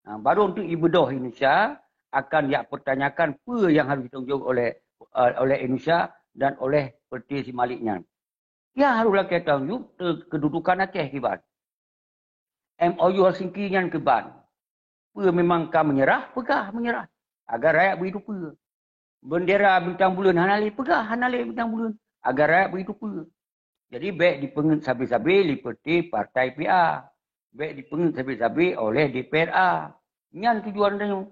Ha, baru untuk ibeudôh Indonesia akan jak pertanyakan peue nyang harôh jitanggung jaweueb oleh, eh, oleh Indonesia dan oleh partai si Malik nyan. Nyang harôh lakée tanggung jaweueb te-, kedudukan Aceh kiban. M O U Helsinki nyan kiban. Peue memang ka meunyeurah? Peugah meunyeurah. Agar rakyat bri teupeue. Beundera bintang buleuen hana lé? Peugah hana lé bintang buleuen. Agar rakyat bri teupeue. Jadi bék dipeungét sabe-sabe lé partai P A. Bék dipeungét sabe-sabe oleh D P R A. Nyan tujuan tanyoe.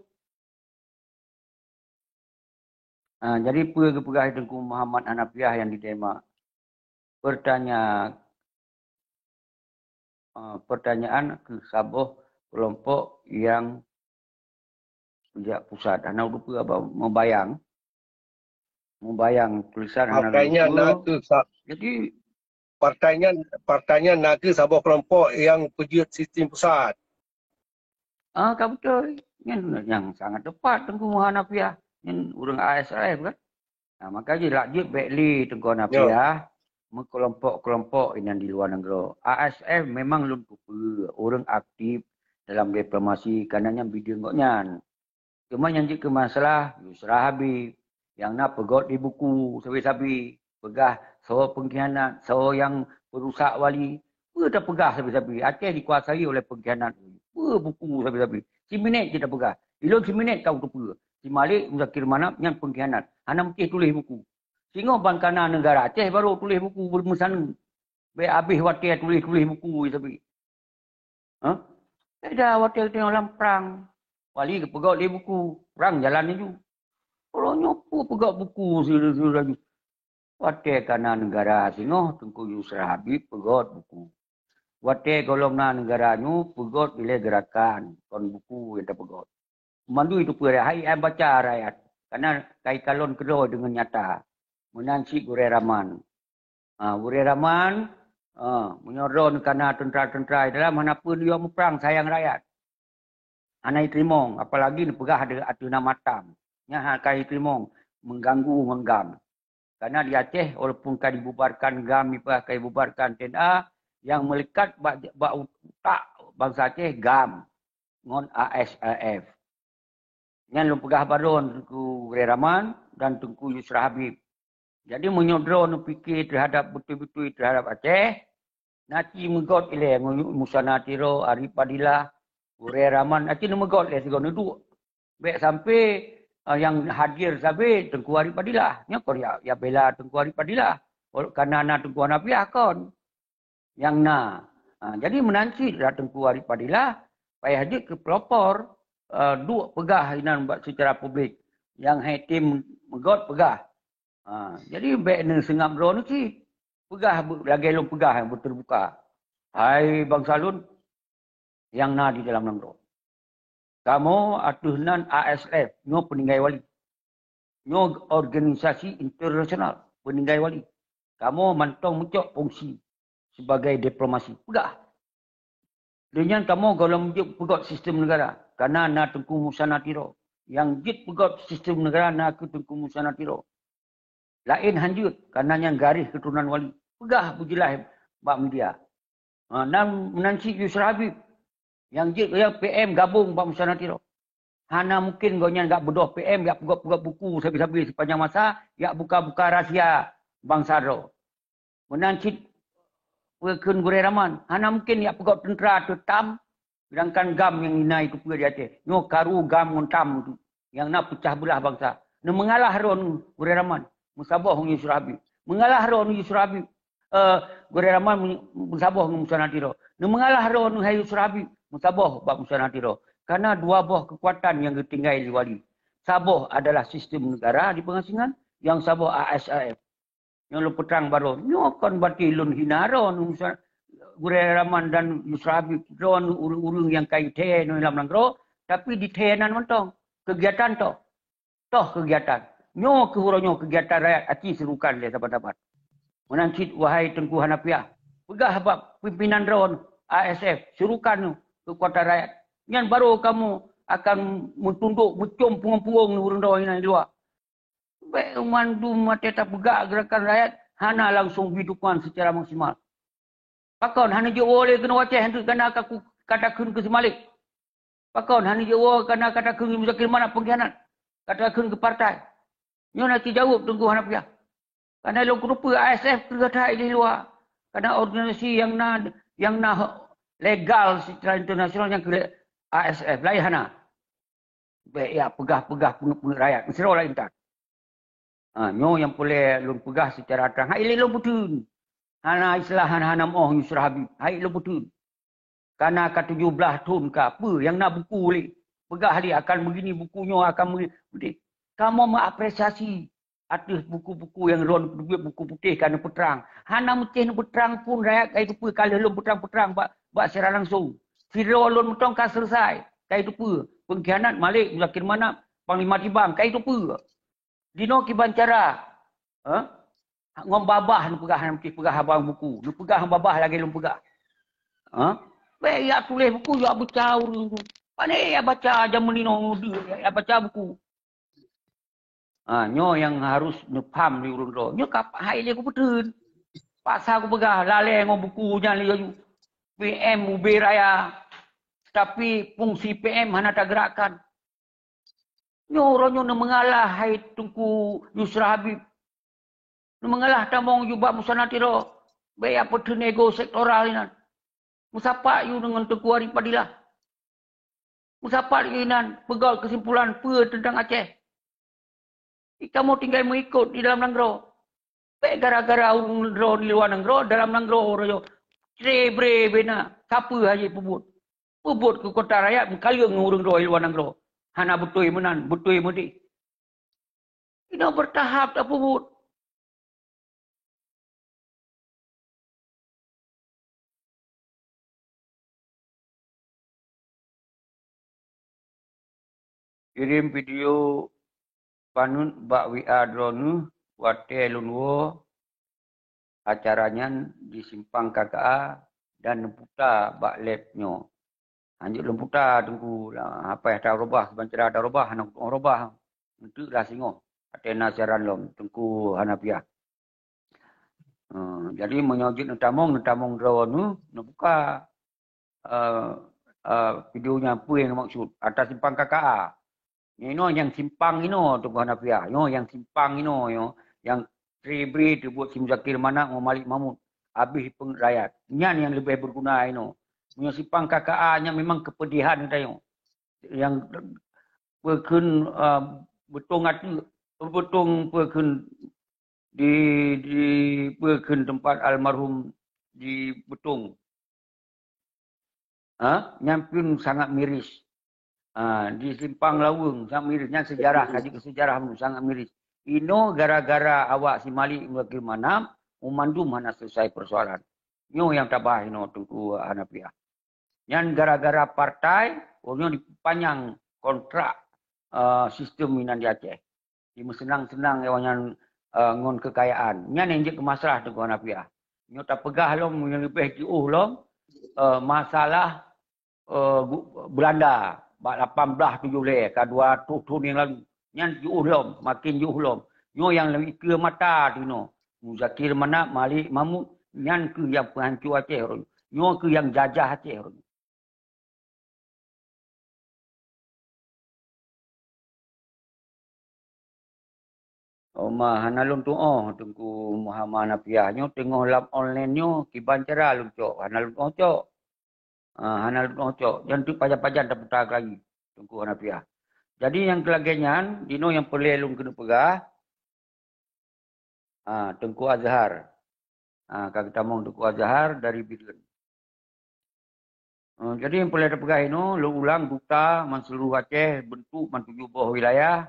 Ha, jadi peue geupeugah Teungku Muhammad Hanafiah nyang ditembak? Pertanya-, ha, pertanyaan keu saboh kelompok nyang jak pusat. Hana teupeue haba meubayang. Meubayang tulisan hana teupeue. Partai nyan na keuh sa-, jadi partai nyan, partai nyan na keuh saboh kelompok nyang peujeuet sistem pusat. Ah, ka beutôi. Nyan nyang sangat tepat Teungku Hanafiah. Nyan ureuëng A S R F kan? Nah, maka jih lak jeuet bék lé Teungku Hanafiah meukelompok-kelompok inan di luwa nanggroe. A S F memang lôn kupeue ureuëng aktif dalam diplomasi, karena nyan bideueng gobnyan. Cuma nyang jeuet keu masalah Yusra Habib, nyang na peugöt di buku sabe-sabe, peugah soe pengkhianat, soe nyang peurusak wali. Peue tapeugah sabe-sabe, Aceh dikuasai oleh pengkhianat. Peue buku sabe-sabe. Siminét cit tapeugah. Ilôn siminét ka kuteupeue. Si Malik Muzakir Manaf nyan pengkhianat. Hana meusti tuléh buku. Singoh ban ka na neugara Aceh baru tuléh buku meusaneue. Bék habéh watée tuléh-tuléh buku sabe. Ha? Beda watée teungoh lam prang. Wali geupeugöt lé buku, prang jalan laju. Uroe nyoe peue peugöt buku si-, si-, laju. Watée ka na neugara singoh Teungku Yusra Habib peugöt buku. Watée gohlom na neugara nyoe peugöt ilée geurakan, kon buku nyang tapeugöt. Mandum itu peue hai nyang baca rakyat. Karena kai kalon keudroe deungon nyata. Meunan cit Gurée Raman. Ha, Gurée Raman, ha, meunyoe droeneuh ka na teuntra-teuntra di dalam, hana peue neuyue muprang sayang rakyat. Hana jiteurimong, apalagi neupeugah ateueh nama tam. Nyan hana ka jiteurimong, mengganggu ngon GAM. Karena di Aceh, walaupun ka dibubarkan GAM, dipeugah ka dibubarkan T N A, yang melekat bak, bak utak bansa Aceh GAM ngon A S R F. Nyan lôn peugah baroe Teungku Gurée Raman dan Teungku Yusra Habib. Jadi meunyoe droeneuh pike terhadap beutôi-beutôi terhadap Aceh, na cit meugöt ilée ngon Musa Natiro, Arif Fadilah, Gurée Raman, na cit neumeugot lé sigoe neuduek. Bék sampai, eh, nyang hadir sabe Teungku Arif Fadilah. Nyoe kon ya, ya bela Teungku Arif Fadilah. Ol-, kana na Teungku Hanafiah kon. Nyang na. Ha, jadi meunan cit lah Teungku Arif Fadilah, payah jeuet keu pelopor, eh, duek peugah inan bak secara publik. Nyang hai tem meugot peugah. Ha, jadi bék neuseungab droeneuh cit. Peugah be-, lagée lôn peugah nyang beuteubuka. Hai bansa lôn, nyang na di dalam nanggroe. Kamoe ateueh nan A S F, nyoe peuninggai wali. Nyoe organisasi internasional peuninggai wali. Kamoe mantong meucok fungsi sibagai diplomasi. Peugah. Lheueh nyan kamoe gohlom jeuet peugöt sistem negara, kana na Teungku Musa Natiro. Nyang jeuet peugöt sistem negara na kheueh Teungku Musa Natiro. Laén han jeuet, kana nyan garéh keuturonan wali. Peugah beujeulaih bak media. Ha, nan, nan cit Yusra Habib. Nyang jeuet nyang P M gabong bak Musa Natiro. Hana mungken gobnyan jak beudôh P M, jak peugöt-peugöt buku sabe-sabe sipanjang masa, jak buka-buka rahsia bansa droe. Meunan cit peue kheun Gurèe Raman, hana mungken jak peugöt teuntra ateueh tam, seudangkan GAM nyang inan teupeue di Aceh. Nyoe karu GAM ngon tam tu, nyang na peucah beulah bansa. Neumeungalah droeneuh Gurèe Raman, meusaboh ngon Yusra Habib. Meungalah droeneuh Yusra Habib, eh, Gurèe Raman meusaboh ngon Musa Natiro. Neumeungalah droeneuh hai Yusra Habib, meusaboh bak Musa Natiro. Karena dua boh keukuatan nyang geutinggai lé wali. Saboh adalah sistem negara di pengasingan, nyang saboh A S A F. Nyang lôn peutrang baroe, nyoe kon berarti lôn hina droeneuh Musa, Gurèe Raman dan Yusra Habib, droeneuh ureueng-ureueng nyang ka jithèe nyoe lam nanggroe, tapi dithèe nan mantong. Keugiatan toh. Toh keugiatan. Nyoe kheueh uroe nyoe keugiatan rakyat aci seurukan lé saban-saban. Meunan cit wahai Teungku Hanafiah, peugah bak pimpinan droeneuh A S F, seurukan nyoe keukuatan rakyat. Nyan baroe kamoe akan meutundok meucom punggong-punggong ureueng droe inan di luwa. Bèk mandum watèe tapeugah geurakan rakyat hana langsung bri dukungan seucara maksimal. Pakon hana jeuet woe lé keunoe Aceh nyan kana ka ku-, ka takheun keu si Malik? Pakon hana jeuet woe kana ka takheun keu Muzakir Manaf peungkhianat? Ka takheun keu partai? Nyoe na teuh jaweueb Teungku Hanafiah. Kana lôn kuteupeue A S F kreueh that di luwa. Kana organisasi nyang na, nyang na legal secara internasional nyang keu A S F, laén hana. Bèk jak peugah-peugah peuneuk-peuneuk rakyat, meusidroe laén that. Ha, nyoe nyang peureulèe lôn peugah seucara trang. Hai lé lôn peutheun. Hana istilah hana, hana meuoh Yusra Habib. Hai lôn peutheun. Kana ka tujoh blaih thon ka, peue nyang na buku lé. Peugah lé akan begini buku nyoe, akan begini. Kamoe meuapresiasi ateueh buku-buku nyang droeneuh peubuet buku putéh ka neupeutrang. Hana meucéh neupeutrang pun rakyat ka jiteupeue ka lheueh lôn peutrang-peutrang bak, bak siaran langsung. Sidroe lôn mantong ka seuleusoe, ka jiteupeue. Peungkhianat Malik, Muzakir Manaf, Panglima Tibang, ka jiteupeue. Jinoe kiban cara, eh? Ngon babah neupeugah, hana meucéh peugah haba buku. Neupeugah ngon babah lagèe lôn peugah. Eh? Bèk jak tuléh buku, jak baca ureueng tu. Pane jak baca jameun inoe deuh, jak baca buku. Ha, nyoe nyang harus neupham lé ureueng droe. Nyoe ka hai lé kupeutheun. Paksa kupeugah, lalè ngon buku nyan lé laju. P M ubé raya. Tapi fungsi P M hana tageurakkan. Nyoe uroe nyoe neumeungalah hai Teungku Yusra Habib. Neumeungalah tamong jubah Musa Natiro. Bèk jak peutheun ego sektoral inan. Meusapat yue deungon Teungku Arif Fadilah. Meusapat yue inan peugöt keusimpulan peue teuntang Aceh. Kamoe tinggai meuikot di dalam nanggroe. Bèk gara-gara ureueng droe di luwa nanggroe, dalam nanggroe uroe nyoe. Cre bre bena, sapeue hana jipeubuet. Peubuet keu kota rakyat meukaleueng ngon ureueng droe di luwa nanggroe. Hana beutôi meunan, beutôi meudéh. Inoe beutahap tapeubuet. Kirém video paneuk bak W A droeneuh watèe lôn woe acara nyan di Simpang K K A dan neuputa bak live nyoe. Hanjeuet lôn puta Teungku, lah, hafai ata reubah, kiban cara ata reubah, hana kutu'oh reubah. Eunteuk lah singoh, ateueh na siaran lom, Teungku Hanafiah. Eh, jadi meunyoe jeuet neutamong, neutamong droeneuh, neubuka, eh, eh, video nyan peue nyang neumaksud, ata Simpang K K A. Nyoe inoe nyang simpang inoe Teungku Hanafiah, nyoe nyang simpang inoe nyoe, nyang Tri Bri teubuet si Muzakir Manaf ngon Malik Mahmud, abéh peungét rakyat. Nyan nyang leubeh beuguna inoe. Meunyoe simpang K K A nyan memang keupedihan geutanyoe. Nyang peue kheun, ah, beutong ateueh, beutong peue kheun di, di peue kheun teumpat almarhum di Beutong. Ha? Nyan pun sangat miris. Ha, di Simpang Laweueng, sangat miris. Nyan sejarah, ka jeuet keu sejarah pun sangat miris. Inoe gara-gara awak si Malik Muzakir Manaf, meumandum hana selesai persoalan. Nyoe nyang tabah inoe Teungku Hanafiah. Nyan gara-gara partai, ureuëng nyoe dipanyang kontrak, eh, sistem inan di Aceh. Dimeuseunang-seunang awaknyan, eh, ngon keukayaan. Nyan nyang jeuet keu masalah Teungku Hanafiah. Nyoe tapeugah lom nyang leubeh jiôh lom, eh, masalah, eh, gu-, Belanda bak lapan belas tujoh lhée ka dua ratus thon nyang lalu. Nyan jiôh lom, makin jiôh lom. Nyoe nyang leukeue mata tinoe. Muzakir Manaf, Malik Mahmud, nyan keuh nyang peuhanco Aceh uroe nyoe. Nyoe keuh nyang jajah Aceh uroe nyoe. Oma hana lôn tuoh Teungku Muhammad Hanafiah nyoe teungoh lam online nyoe kiban cara lôn cok, hana lôn tuoh cok. Ha, hana lôn tuoh cok. Jan teuk pajan-pajan taputa lagi Teungku Hanafiah. Jadi nyang keu lagée nyan, dinoe nyang peureulée lôn keuneuk peugah, ha, Teungku Azhar. Ha, ka geutamong Teungku Azhar dari Bireuen. Eh, jadi nyang peureulée tapeugah inoe, lôn ulang, duta man seuluruh Aceh, beuntuk man tujoh boh wilayah,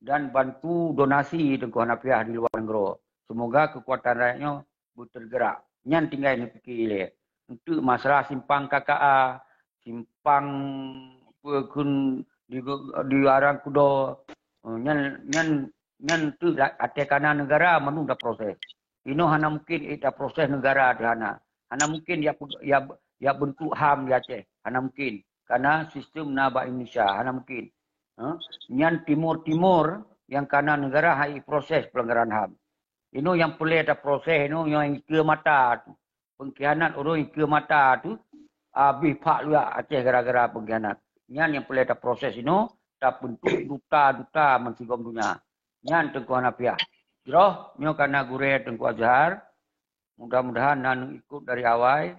dan bantu donasi Teungku Hanafiah di luwa nanggroe. Seumoga keukuatan rakyat nyoe beuteugeurak. Nyan tinggai neupike ilée. Enteuk masalah simpang K K A, simpang peue kheun di, di Arang Kudo, eh, nyan, nyan, nyan teuk la-, até kana neugara mandum taproses. Inoe hana mungkin ita proses neugara di hana. Hana mungkin ya, ya, ya beuntuk HAM di Aceh. Hana mungkin. Karena sistem na bak Indonesia. Hana mungkin. Ha? Nyan timur-timur nyang kana neugara hai proses pelanggaran HAM. Inoe nyang peureulée taproses inoe nyang ikeue mata tu. Pengkhianat ureuëng ikeue mata tu habéh phak luyak Aceh gara-gara pengkhianat. Nyan nyang peureulée taproses inoe, tabentuk duta-duta meusigom donya. Nyan Teungku Hanafiah. Jroh nyoe kana gurée Teungku Azhar. Mudah-mudahan na ikot dari awai,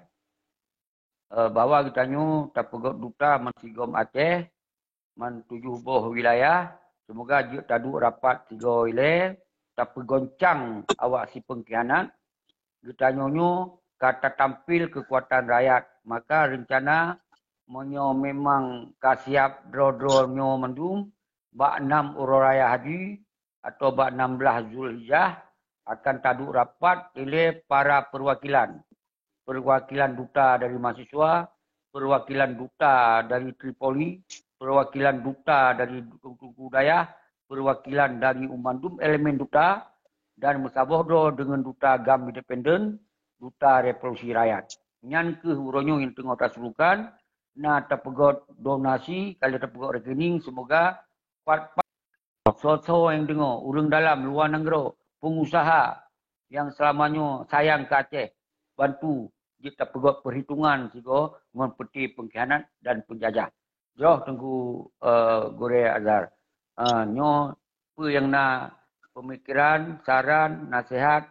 eh, bahwa geutanyoe tapeugét duta meusigom Aceh, man tujoh boh wilayah, seumoga jeuet taduek rapat sigoe ilée, tapeugoncang awak si pengkhianat. Geutanyoe nyoe ka tatampil keukuatan rakyat, maka reuncana meunyoe memang ka siab droe-droe nyoe mandum, bak nam uroe raya haji, atau bak nam blaih Zulhijjah akan taduek rapat ilée para peuwakilan. Peuwakilan duta dari mahasiswa, peuwakilan duta dari Tripoli, peuwakilan duta dari tuku-tuku dayah, peuwakilan dari umandum elemen duta, dan meusaboh droe deungon duta GAM independen, duta revolusi rakyat. Nyan keuh uroe nyoe nyang teungoh tasurukan, na tapeugét donasi, ka lheueh tapeugét rekening, seumoga pat-pat soe-soe nyang deungoe, ureuëng dalam, luwa nanggroe, peungusaha nyang seulama nyoe sayang keu Aceh, bantu jeuet tapeugét peuhitongan sigoe ngon peuti pengkhianat dan penjajah. Jroh Teungku, eh, Gurée Azhar. Eh, nyoe peue nyang na peumikiran, saran, naseuhat,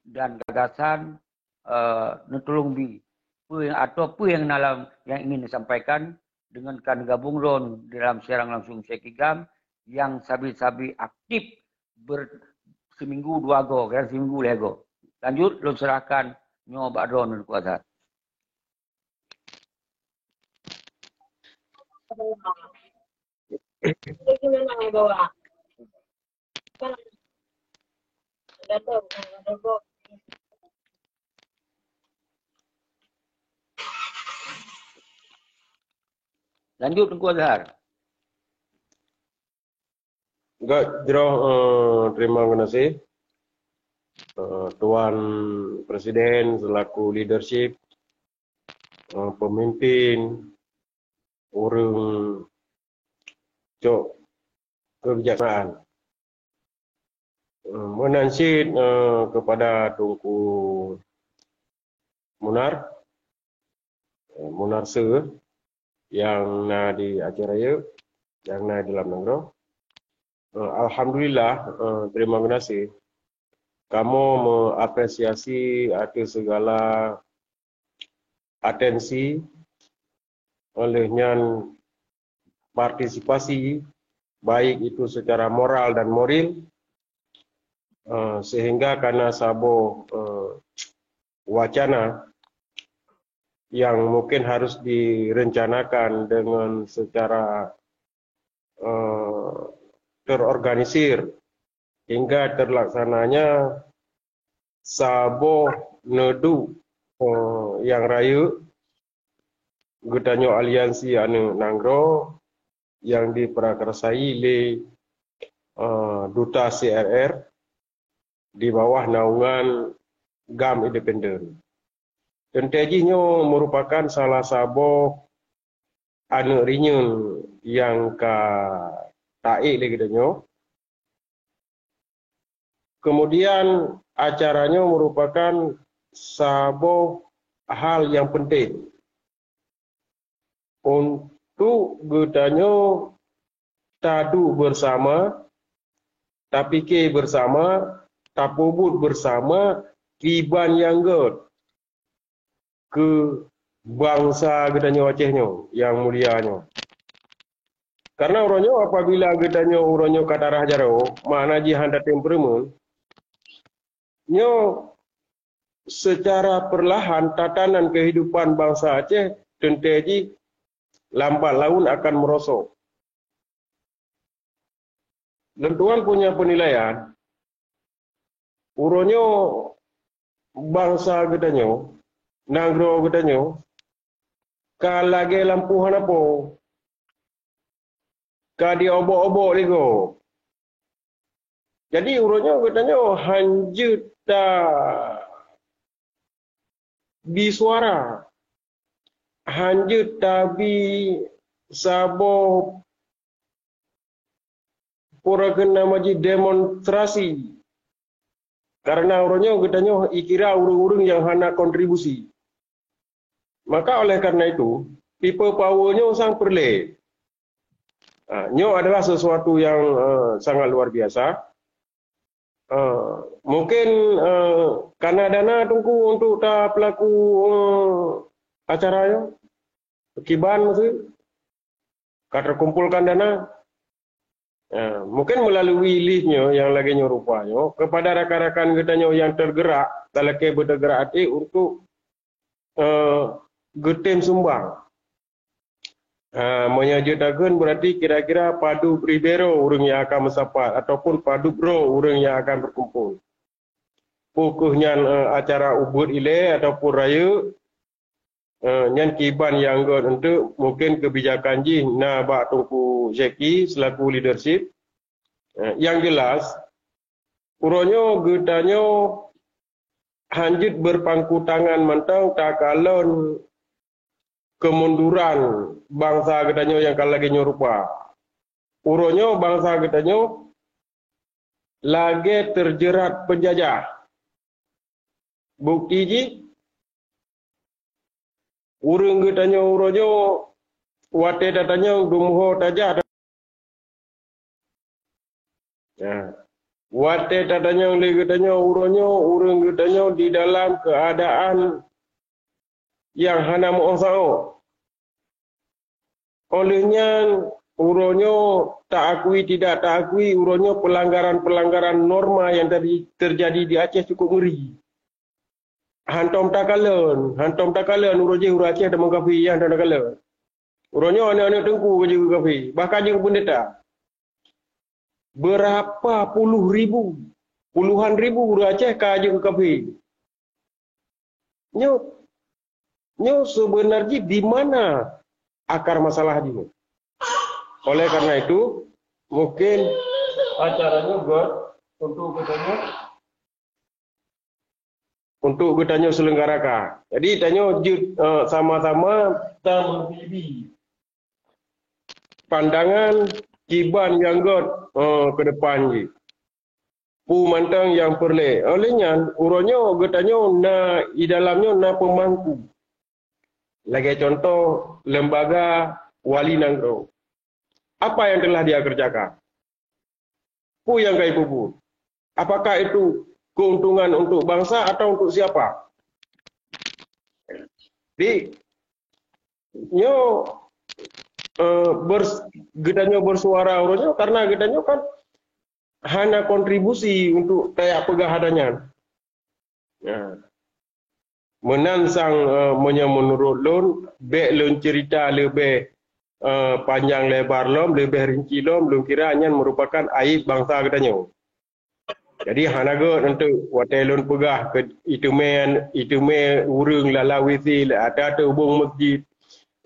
dan gagasan, eh, neutulông bi. Peue nyang, atau peue nyang na lam nyang ingin disampaikan deungon ka neugabong droen dalam siaran langsung Syekh Kigam nyang sabe-sabe aktif ber-, seminggu dua go, kadang seminggu lhée go. Lanjut, lôn serahkan nyoe bak droen Teungku Azhar. Lanjut Teungku Azhar. Enggak, jroh, eh, terima kasih, eh, Tuan Presiden selaku leadership, eh, pemimpin, ureuëng cok kebijaksanaan. Eh, meunan cit, eh, kepada Teungku Munar, eh, Munar Seuh nyang na di Aceh Rayeuk, nyang na di dalam nanggroe. Eh, alhamdulillah, eh, terima kasih. Kamoe mengapresiasi atas segala atensi, oleh nyan partisipasi, baik itu secara moral dan moral, eh, sehingga kana saboh, eh, wacana yang mungkin harus direncanakan dengan secara, eh, terorganisir hingga terlaksananya saboh neuduek, eh, nyang rayeuk geutanyoe aliansi aneuk nanggroe nyang dipeurakrasai lé, eh, Duta C R R di bawah naungan GAM Independen. Teuntée jih nyoe meurupakan salah saboh aneuk rinyueng nyang ka taék lé geutanyoe. Kemudian, acara nyoe meurupakan saboh hal nyang penting untuk geutanyoe taduek beusama, tapike beusama, tapeubuet beusama kiban nyang gét keu bansa geutanyoe Aceh nyoe nyang mulia nyoe. Karena uroe nyoe apabila geutanyoe uroe nyoe ka tarah jaroe, makna jih hana tem peureumeun, nyoe secara perlahan tatanan kehidupan bansa Aceh teuntée jih lambat laun akan meurosok. Lôn tuan punya penilaian, uroe nyoe bansa geutanyoe, nanggroe geutanyoe, ka lagée lampôh hana po, ka diobok-obok lé gob. Jadi, uroe nyoe geutanyoe hanjeuet ta bi suara, hanjeuet tabi saboh pura keunan maji demonstrasi. Karena uroe nyoe geutanyoe ikira ureuëng-ureuëng nyang hana kontribusi. Maka oleh karena itu, people power nyoe sang peureulée. Ha, nyoe adalah sesuatu yang, eh, sangat luar biasa. Eh, mungkin, eh, kana dana Teungku untuk ta pelaku, eh, acara nyoe? Kiban maksud? Ka terkumpulkan dana? Eh, mungkin melalui list nyoe yang lagée nyoe rupa nyoe, kepada rakan-rakan geutanyoe yang tergerak, talakée beutergerak até untuk, eh, geutem sumbang. Ha, meunyoe jeuet takheun, berarti kira-kira padub ribée droe ureuëng nyang akan meusapat ataupun padub droe ureuëng nyang akan berkumpul. Peu kheueh nyan, eh, acara ubeut ilée ataupun rayeuk, eh, nyan kiban nyang gét enteuk, mungkin kebijakan jih na bak Teungku Zeki selaku leadership. Eh, yang jelas, uroe nyoe geutanyoe hanjeuet berpangku tangan mantong takalon kemunduran bansa geutanyoe nyang ka lagée nyoe rupa. Uroe nyoe bansa geutanyoe lagée terjerat penjajah. Bukti jih, ureuëng geutanyoe uroe nyoe watée tatanyong deungon tajak. Ya. Watée tatanyong lé geutanyoe uroe nyoe, ureuëng geutanyoe di dalam keadaan nyang hana meuoh saôh. Oleh nyan, uroe nyoe taakui tidak taakui, uroe nyoe pelanggaran-pelanggaran norma yang tadi terjadi di Aceh cukup ngeri. Hantom takalon, hantom takalon uroe jih ureuëng Aceh tamong kafé, ya, hantom takalon. Uroe nyoe aneuk-aneuk teungku ka jeuet keu kafé, bahkan jeuet keu peundeta. Berapa puluh ribu, puluhan ribu ureuëng Aceh ka jeuet keu kafé. Nyoe, nyoe sebenarnya di mana akar masalah jih? Oleh karena itu, mungkin acara nyoe buat untuk geutanyoe, untuk geutanyoe selenggarakan. Jadi, tanyoe jeuet, eh, sama-sama ta meubibi pandangan kiban nyang gét, eh, ke depan jih. Peue mantong nyang peureulée. Oleh nyan, uroe nyoe geutanyoe na, i dalam nyoe na peumangku. Lagée contoh, lembaga wali nanggroe. Apa yang telah dia kerjakan? Peue nyang ka jipeubuet? Apakah itu keuntungan untuk bangsa atau untuk siapa? Jadi, nyoe, eh, bers-, geutanyoe bersuara uroe nyoe karena geutanyoe kan hana kontribusi untuk tajak peugah haba nyan. Ya. Meunan sang, eh, meunyoe meunurot lôn, bék lôn cerita leubeh, eh, panjang lebar lom, leubeh rinci lom, lôn kira nyan merupakan aib bansa geutanyoe. Jadi, hana gét untuk watée lôn peugah keu iteumé, iteumé ureuëng lala WC, ateueh-ateueh ubong masjid,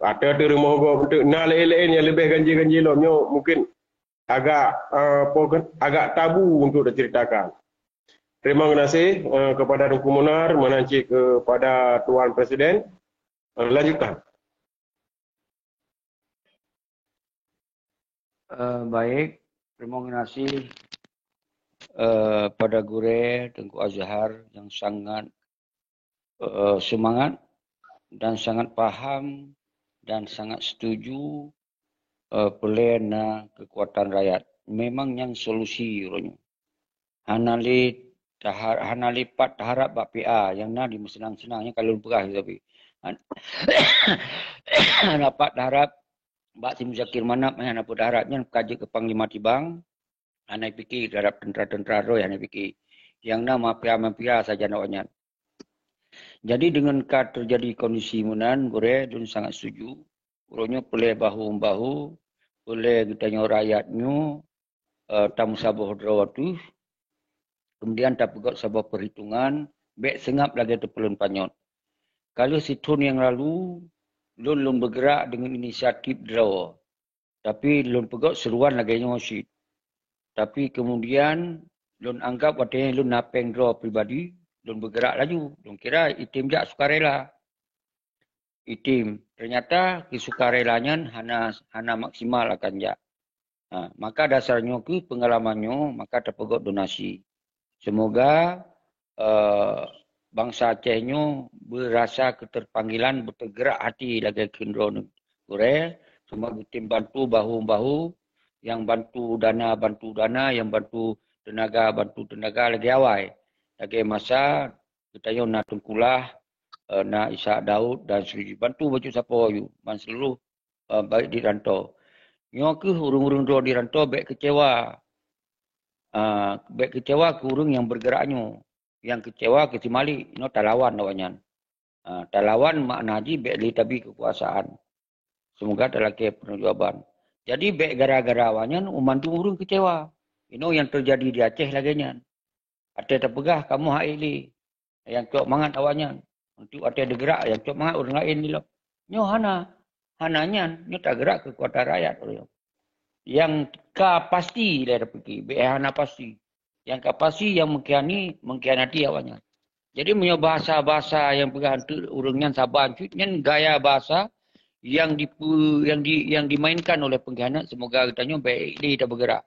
Ateueh-ateueh rumoh gob, untuk na laén-laén nyang leubeh ganjil-ganjil lom nyoe mungkin agak, eh, apa ke, agak tabu untuk diceritakan. Terima kasih, eh, kepada Teungku Munar, meunan cit kepada Tuan Presiden. Eh, lanjutkan. Eh, baik, terima kasih, eh, pada Gurée Teungku Azhar yang sangat, eh, semangat dan sangat paham dan sangat setuju, eh, peue na kekuatan rakyat. Memang nyan solusi uroe nyoe. Hana lé tahar-, hana lé pat taharab bak P A nyang na di meuseunang-seunang nyan ka lôn peugah, tapi han-, hana pat taharab bak si Muzakir Manaf, hana pat taharab nyan ka jeuet keu Panglima Tibang, hana pike teuhadap teuntra-teuntra roh, hana pike. Nyang na mafia-mafia sajan awaknyan. Jadi dengan ka teujadi kondisi meunan, Gurée, lôn sangat setuju. Uroe nyoe peureulée bahu-bahu, peureulée geutanyoe rakyat nyoe, eh, tameusaboh droe ateueh, kemudian tapeugét saboh peuhitungan, bék seungab lagée teupeulon panyöt. Ka lheueh sithon nyang lalu, lôn, lôn beugeurak deungon inisiatif droe. Tapi lôn peugét seuruan lagée nyoe cit. Tapi kemudian lôn anggab watée nyan lôn na péng droe pribadi, lôn beugeurak laju. Lôn kira item jak sukarela. Item. Ternyata keu sukarela nyan hana, hana maksimal akan jak. Ha, maka dasar nyoe keuh peungalaman nyoe, maka tapeugét donasi. Semoga, eh, bansa Aceh nyoe beurasa keuteupanggilan, beuteugerak hati lagée kheun droeneuh. Gurée, cuma geutem bantu bahu-bahu, nyang bantu dana, bantu dana, nyang bantu teunaga, bantu teunaga lagée awai. Lagée masa geutanyoe na Teungku Lah, eh, na Ishak Daud dan seterusnya. Bantu bacut sapo yue, ban seluruh, eh, baik di rantau. Nyoe keuh ureuëng-ureuëng droe di rantau bék keucewa. Ah, bék keucewa keu ureuëng nyang beugeurak nyoe. Nyang keucewa keu si Malik, nyoe talawan awaknyan. Ah, talawan makna jih bék lé tabi keukuasaan. Semoga talakée peuneujawaban. Jadi bék gara-gara awaknyan mandum ureuëng keucewa. Inoe nyang teujadi di Aceh lagée nyan. Watée tapeugah kamoe hak ék lé, nyang cok mangat awaknyan. Untuk watée deugerak, nyang cok mangat ureuëng laén di lom. Nyoe hana, hana nyan, nyoe tagerak keukuatan rakyat uroe nyoe. Nyang ka pasti lé tapike, bék hana pasti. Nyang ka pasti nyang mengkhianati, mengkhianati awaknyan. Jadi meunyoe bahasa-bahasa nyang peugah anteuk ureuëng nyan saban cut, nyan gaya bahasa yang dipu-, yang di, yang dimainkan oleh pengkhianat, semoga geutanyoe bék lé tabeugerak.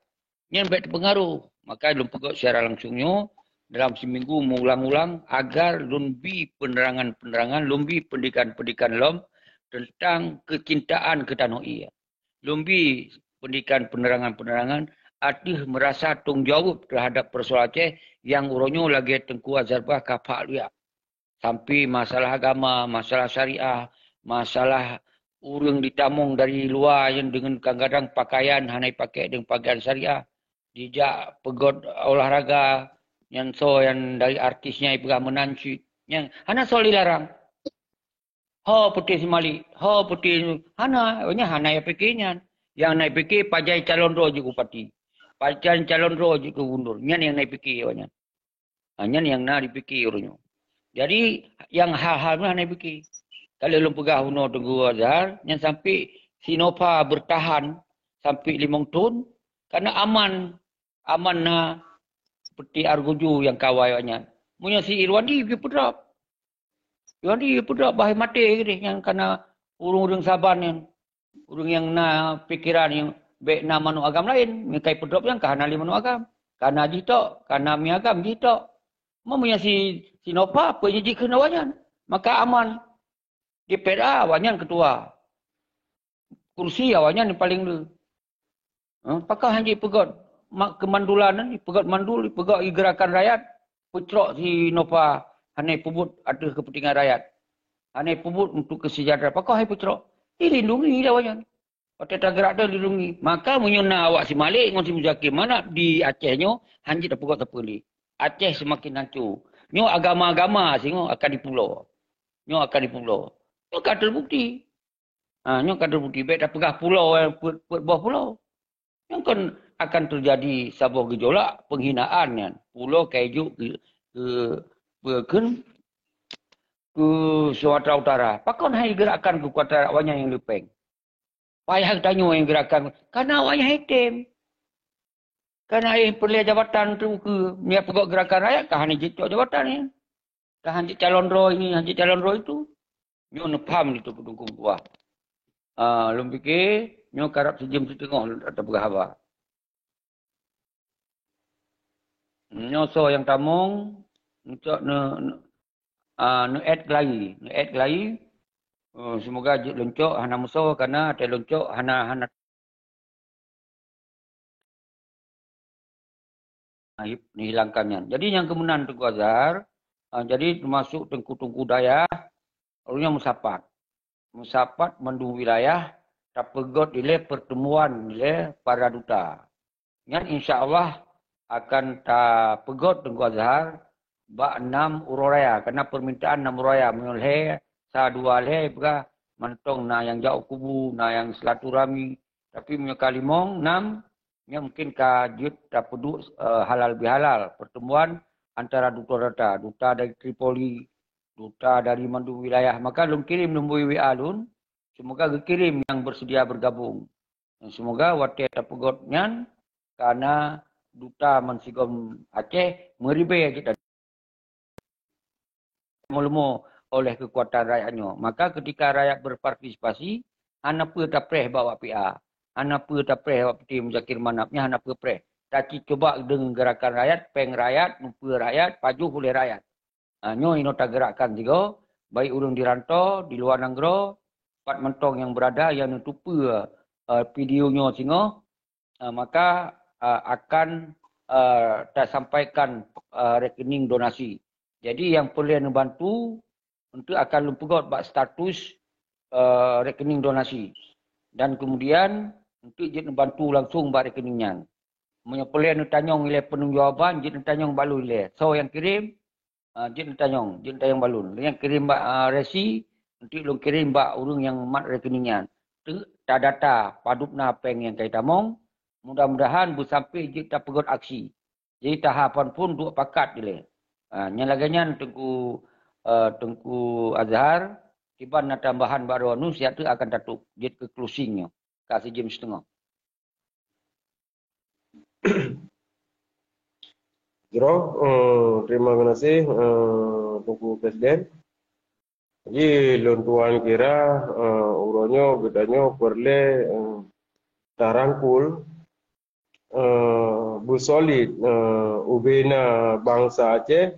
Nyan bék teupeungaruh. Maka lôn peugét secara langsung nyoe dalam siminggu meuulang-ulang agar lôn bi penerangan-penerangan, lôn bi pendidikan-pendidikan lom tentang kecintaan keu tanoh ie. Lôn bi pendidikan penerangan-penerangan ateueh meurasa tanggong jaweueb teuhadap peusoalan Aceh nyang uroe nyoe lagée Teungku Azhar peugah ka phak luyak. Sampai masalah agama, masalah syariah, masalah ureuëng jitamong dari luwa nyang deungon kadang-kadang pakaian hana jipakék deungon pakaian syariah. Jijak peugét olahraga, nyang soe nyang dari artis nyan jipeugah meunan cit. Nyang hana soe jilarang. Ho putéh si Malik, ho putéh, hana, nyan hana jipike nyan. Nyang na jipike pajan calon droe jeuet keu bupati. Pajan calon droe jeuet keu gubernur. Nyan nyang na jipike awaknyan. Ha, nyan nyang na jipike uroe nyoe. Jadi, nyang hal-hal nyan hana jipike. Ka lheueh lôn peugah bunoe Teungku Azhar, nyan sampai Sinopha bertahan sampai limong thon, karena aman. Aman na seperti Arguju nyang kawai awaknyan. Meunyoe si Irwandi geupeudrop. Irwandi geupeudrop bah maté keudeh nyan karena ureuëng-ureuëng saban nyan. Ureuëng nyang na pikeran nyang bék na manok agam laén, meukai peudrop nyan ka hana lé manok agam. Ka na jih tok, ka na mi agam jih tok. Meunyoe si, si Nova, peue nyang jikheun awaknyan? Maka aman. Di P R A awaknyan ketua. Kursi awaknyan nyang paleng le. Ha, pakon hana jipeugét ma-, keumandulan, jipeugét mandul, jipeugét gerakan rakyat, peucrok si Nova hana peubuet ateueh keupeuntengan rakyat. Hana peubuet untuk kesejahteraan. Pakon hana peucrok? Dilindungi lé awaknyan. Watée tagerak dilindungi. Maka meunyoe na awak si Malik ngon si Muzakir Manaf di Aceh nyoe, hana jeuet tapeugét sapeue lé. Aceh seumaken hanco. Nyoe agama-agama singoh akan dipulo. Nyoe akan dipulo. Nyoe ka teubukti. Ha, nyoe ka teubukti. Bék tapeugah pulo, eh, peuet, peuet boh pulo. Nyoe kan akan teujadi saboh geujolak penghinaan nyan. Pulo ka jijok keu, keu, peue kheun, Sumatera Utara. Pakon hai geurakkan keukuatan awaknyan nyang leupeng? Payah tanyoe nyang geurakkan, karena awaknyan item. Karena eh peureulée jabatan tu ke, meunyoe peugot gerakan rakyat, ka hana jicok jabatan ni. Ka hana jicalon droe ini, hana jicalon droe itu. Nyoe neupaham di Teungku Tuah. Ah, lôn pike, nyoe karab sijeuem siteungoh lôn tapeugah haba. Nyoe soe nyang tamong, neucok ne, ne, ah, neu-add keulayi, neu-add keulayi. Oh, semoga jeuet lôn cok hana meusoe, karena watée lôn cok hana, hana neuhilangkan nyan. Jadi nyang keumeunan Teungku Azhar, ah, jadi teumasuk teungku-teungku dayah, ureuëng nyang meusapat. Meusapat mandum wilayah tapeugét ilée pertemuan ilée para duta. Nyan insya Allah akan tapeugét Teungku Azhar bak nam uroe raya, karena permintaan nam uroe raya, meunyoe lhée, sa dua lhée peugah mantong na nyang jak u kubu, na nyang silaturahmi. Tapi meunyoe ka limong, nam, nyan mungkin ka jeuet tapeuduek, eh, halal bihalal pertemuan antara duta-duta, duta dari Tripoli, duta dari mandum wilayah. Maka lôn kirém nombor W A lôn, semoga geukirém nyang bersedia bergabung. Dan semoga watée tapeugét nyan, karena duta meusigom Aceh meuribée jeuet meuleumo oleh keukuatan rakyat nyoe. Maka ketika rakyat berpartisipasi, hana peue tapreh bak awak P A, hana peue tapreh awak Putih Muzakir Manaf, nyan hana peue preh. Taci coba deungon gerakan rakyat, péng rakyat, mupeue rakyat, pajoh ulée rakyat. Ha, nyoe inoe tageurakkan sigoe, baik ureuëng di rantau, di luwa nanggroe, pat mantong nyang beurada nyang neutupeue, eh, video nyoe singoh, eh, maka, eh, akan, eh, tasampaikan, eh, rekening donasi. Jadi nyang peureulée neubantu, untuk akan lôn peugét bak status, eh, rekening donasi. Dan kemudian untuk jeuet neubantu langsung bak rekening nyan. Meunyoe peureulée neutanyong ilée peunanggung jawaban, jeuet neutanyong bak lôn ilée. Soe nyang kirém, ah, jeuet neutanyong, jeuet neutanyong bak lôn. Nyang kirém bak, ah, resi, untuk lôn kirém bak ureuëng nyang mat rekening nyan. Teuk tadata padub na péng nyang ka itamong, mudah-mudahan beusampoe jeuet tapeugét aksi. Jadi tahapan phon duek pakat ilée. Ah, nyang lagée nyan Teungku, eh, Teungku Azhar, kiban na tambahan bak droeneuh siat teuk akan tatôb jeuet keu closing nyoe. Ka sijeuem siteungoh. Jroh, eh, terima kasih, eh, Teungku Presiden. Jadi lôn tuan kira, eh, uroe nyoe geutanyoe peureulée, eh, tarangkul, eh, beusolid, eh, ubena bansa Aceh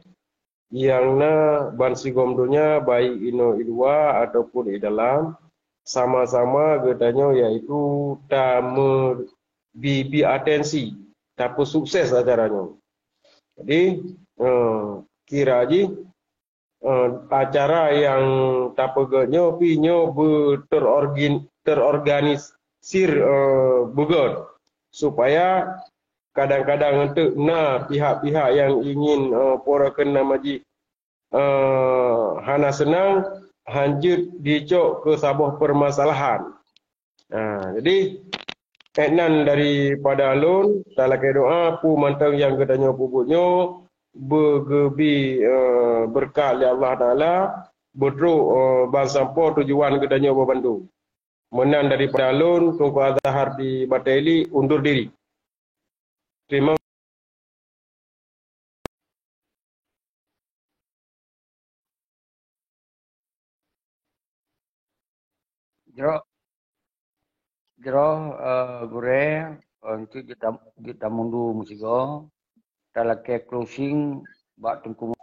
nyang na bansigom donya, baik inoe i luwa ataupun i dalam, sama-sama geutanyoe yaitu tameubi-bi atensi, tapeusukses acara nyoe. Jadi, eh, kira jih, eh, acara nyang tapeugét nyoe pih nyoe beuterorgin-, terorganisir, eh, beugét, supaya kadang-kadang eunteuk na pihak-pihak nyang ingin, eh, pura keu nama jih, eh, hana seunang, hanjeuet jicok keu saboh peumasalahan. Ha, jadi, ék nan daripada lôn, talakée doa, peue mantong nyang geutanyoe peubuet nyoe, beugeubi, eh, beureukat lé Allah Taala, beutrok, eh, ban sampoe tujuan geutanyoe bak bandum. Meunan daripada lôn, Teungku Azhar di Bateli, undur diri. Terima Jroh, jroh, eh, gurée, eh, untuk jeuet tam-, jeuet tamundu meusigoe. Talakée closing bak Teungku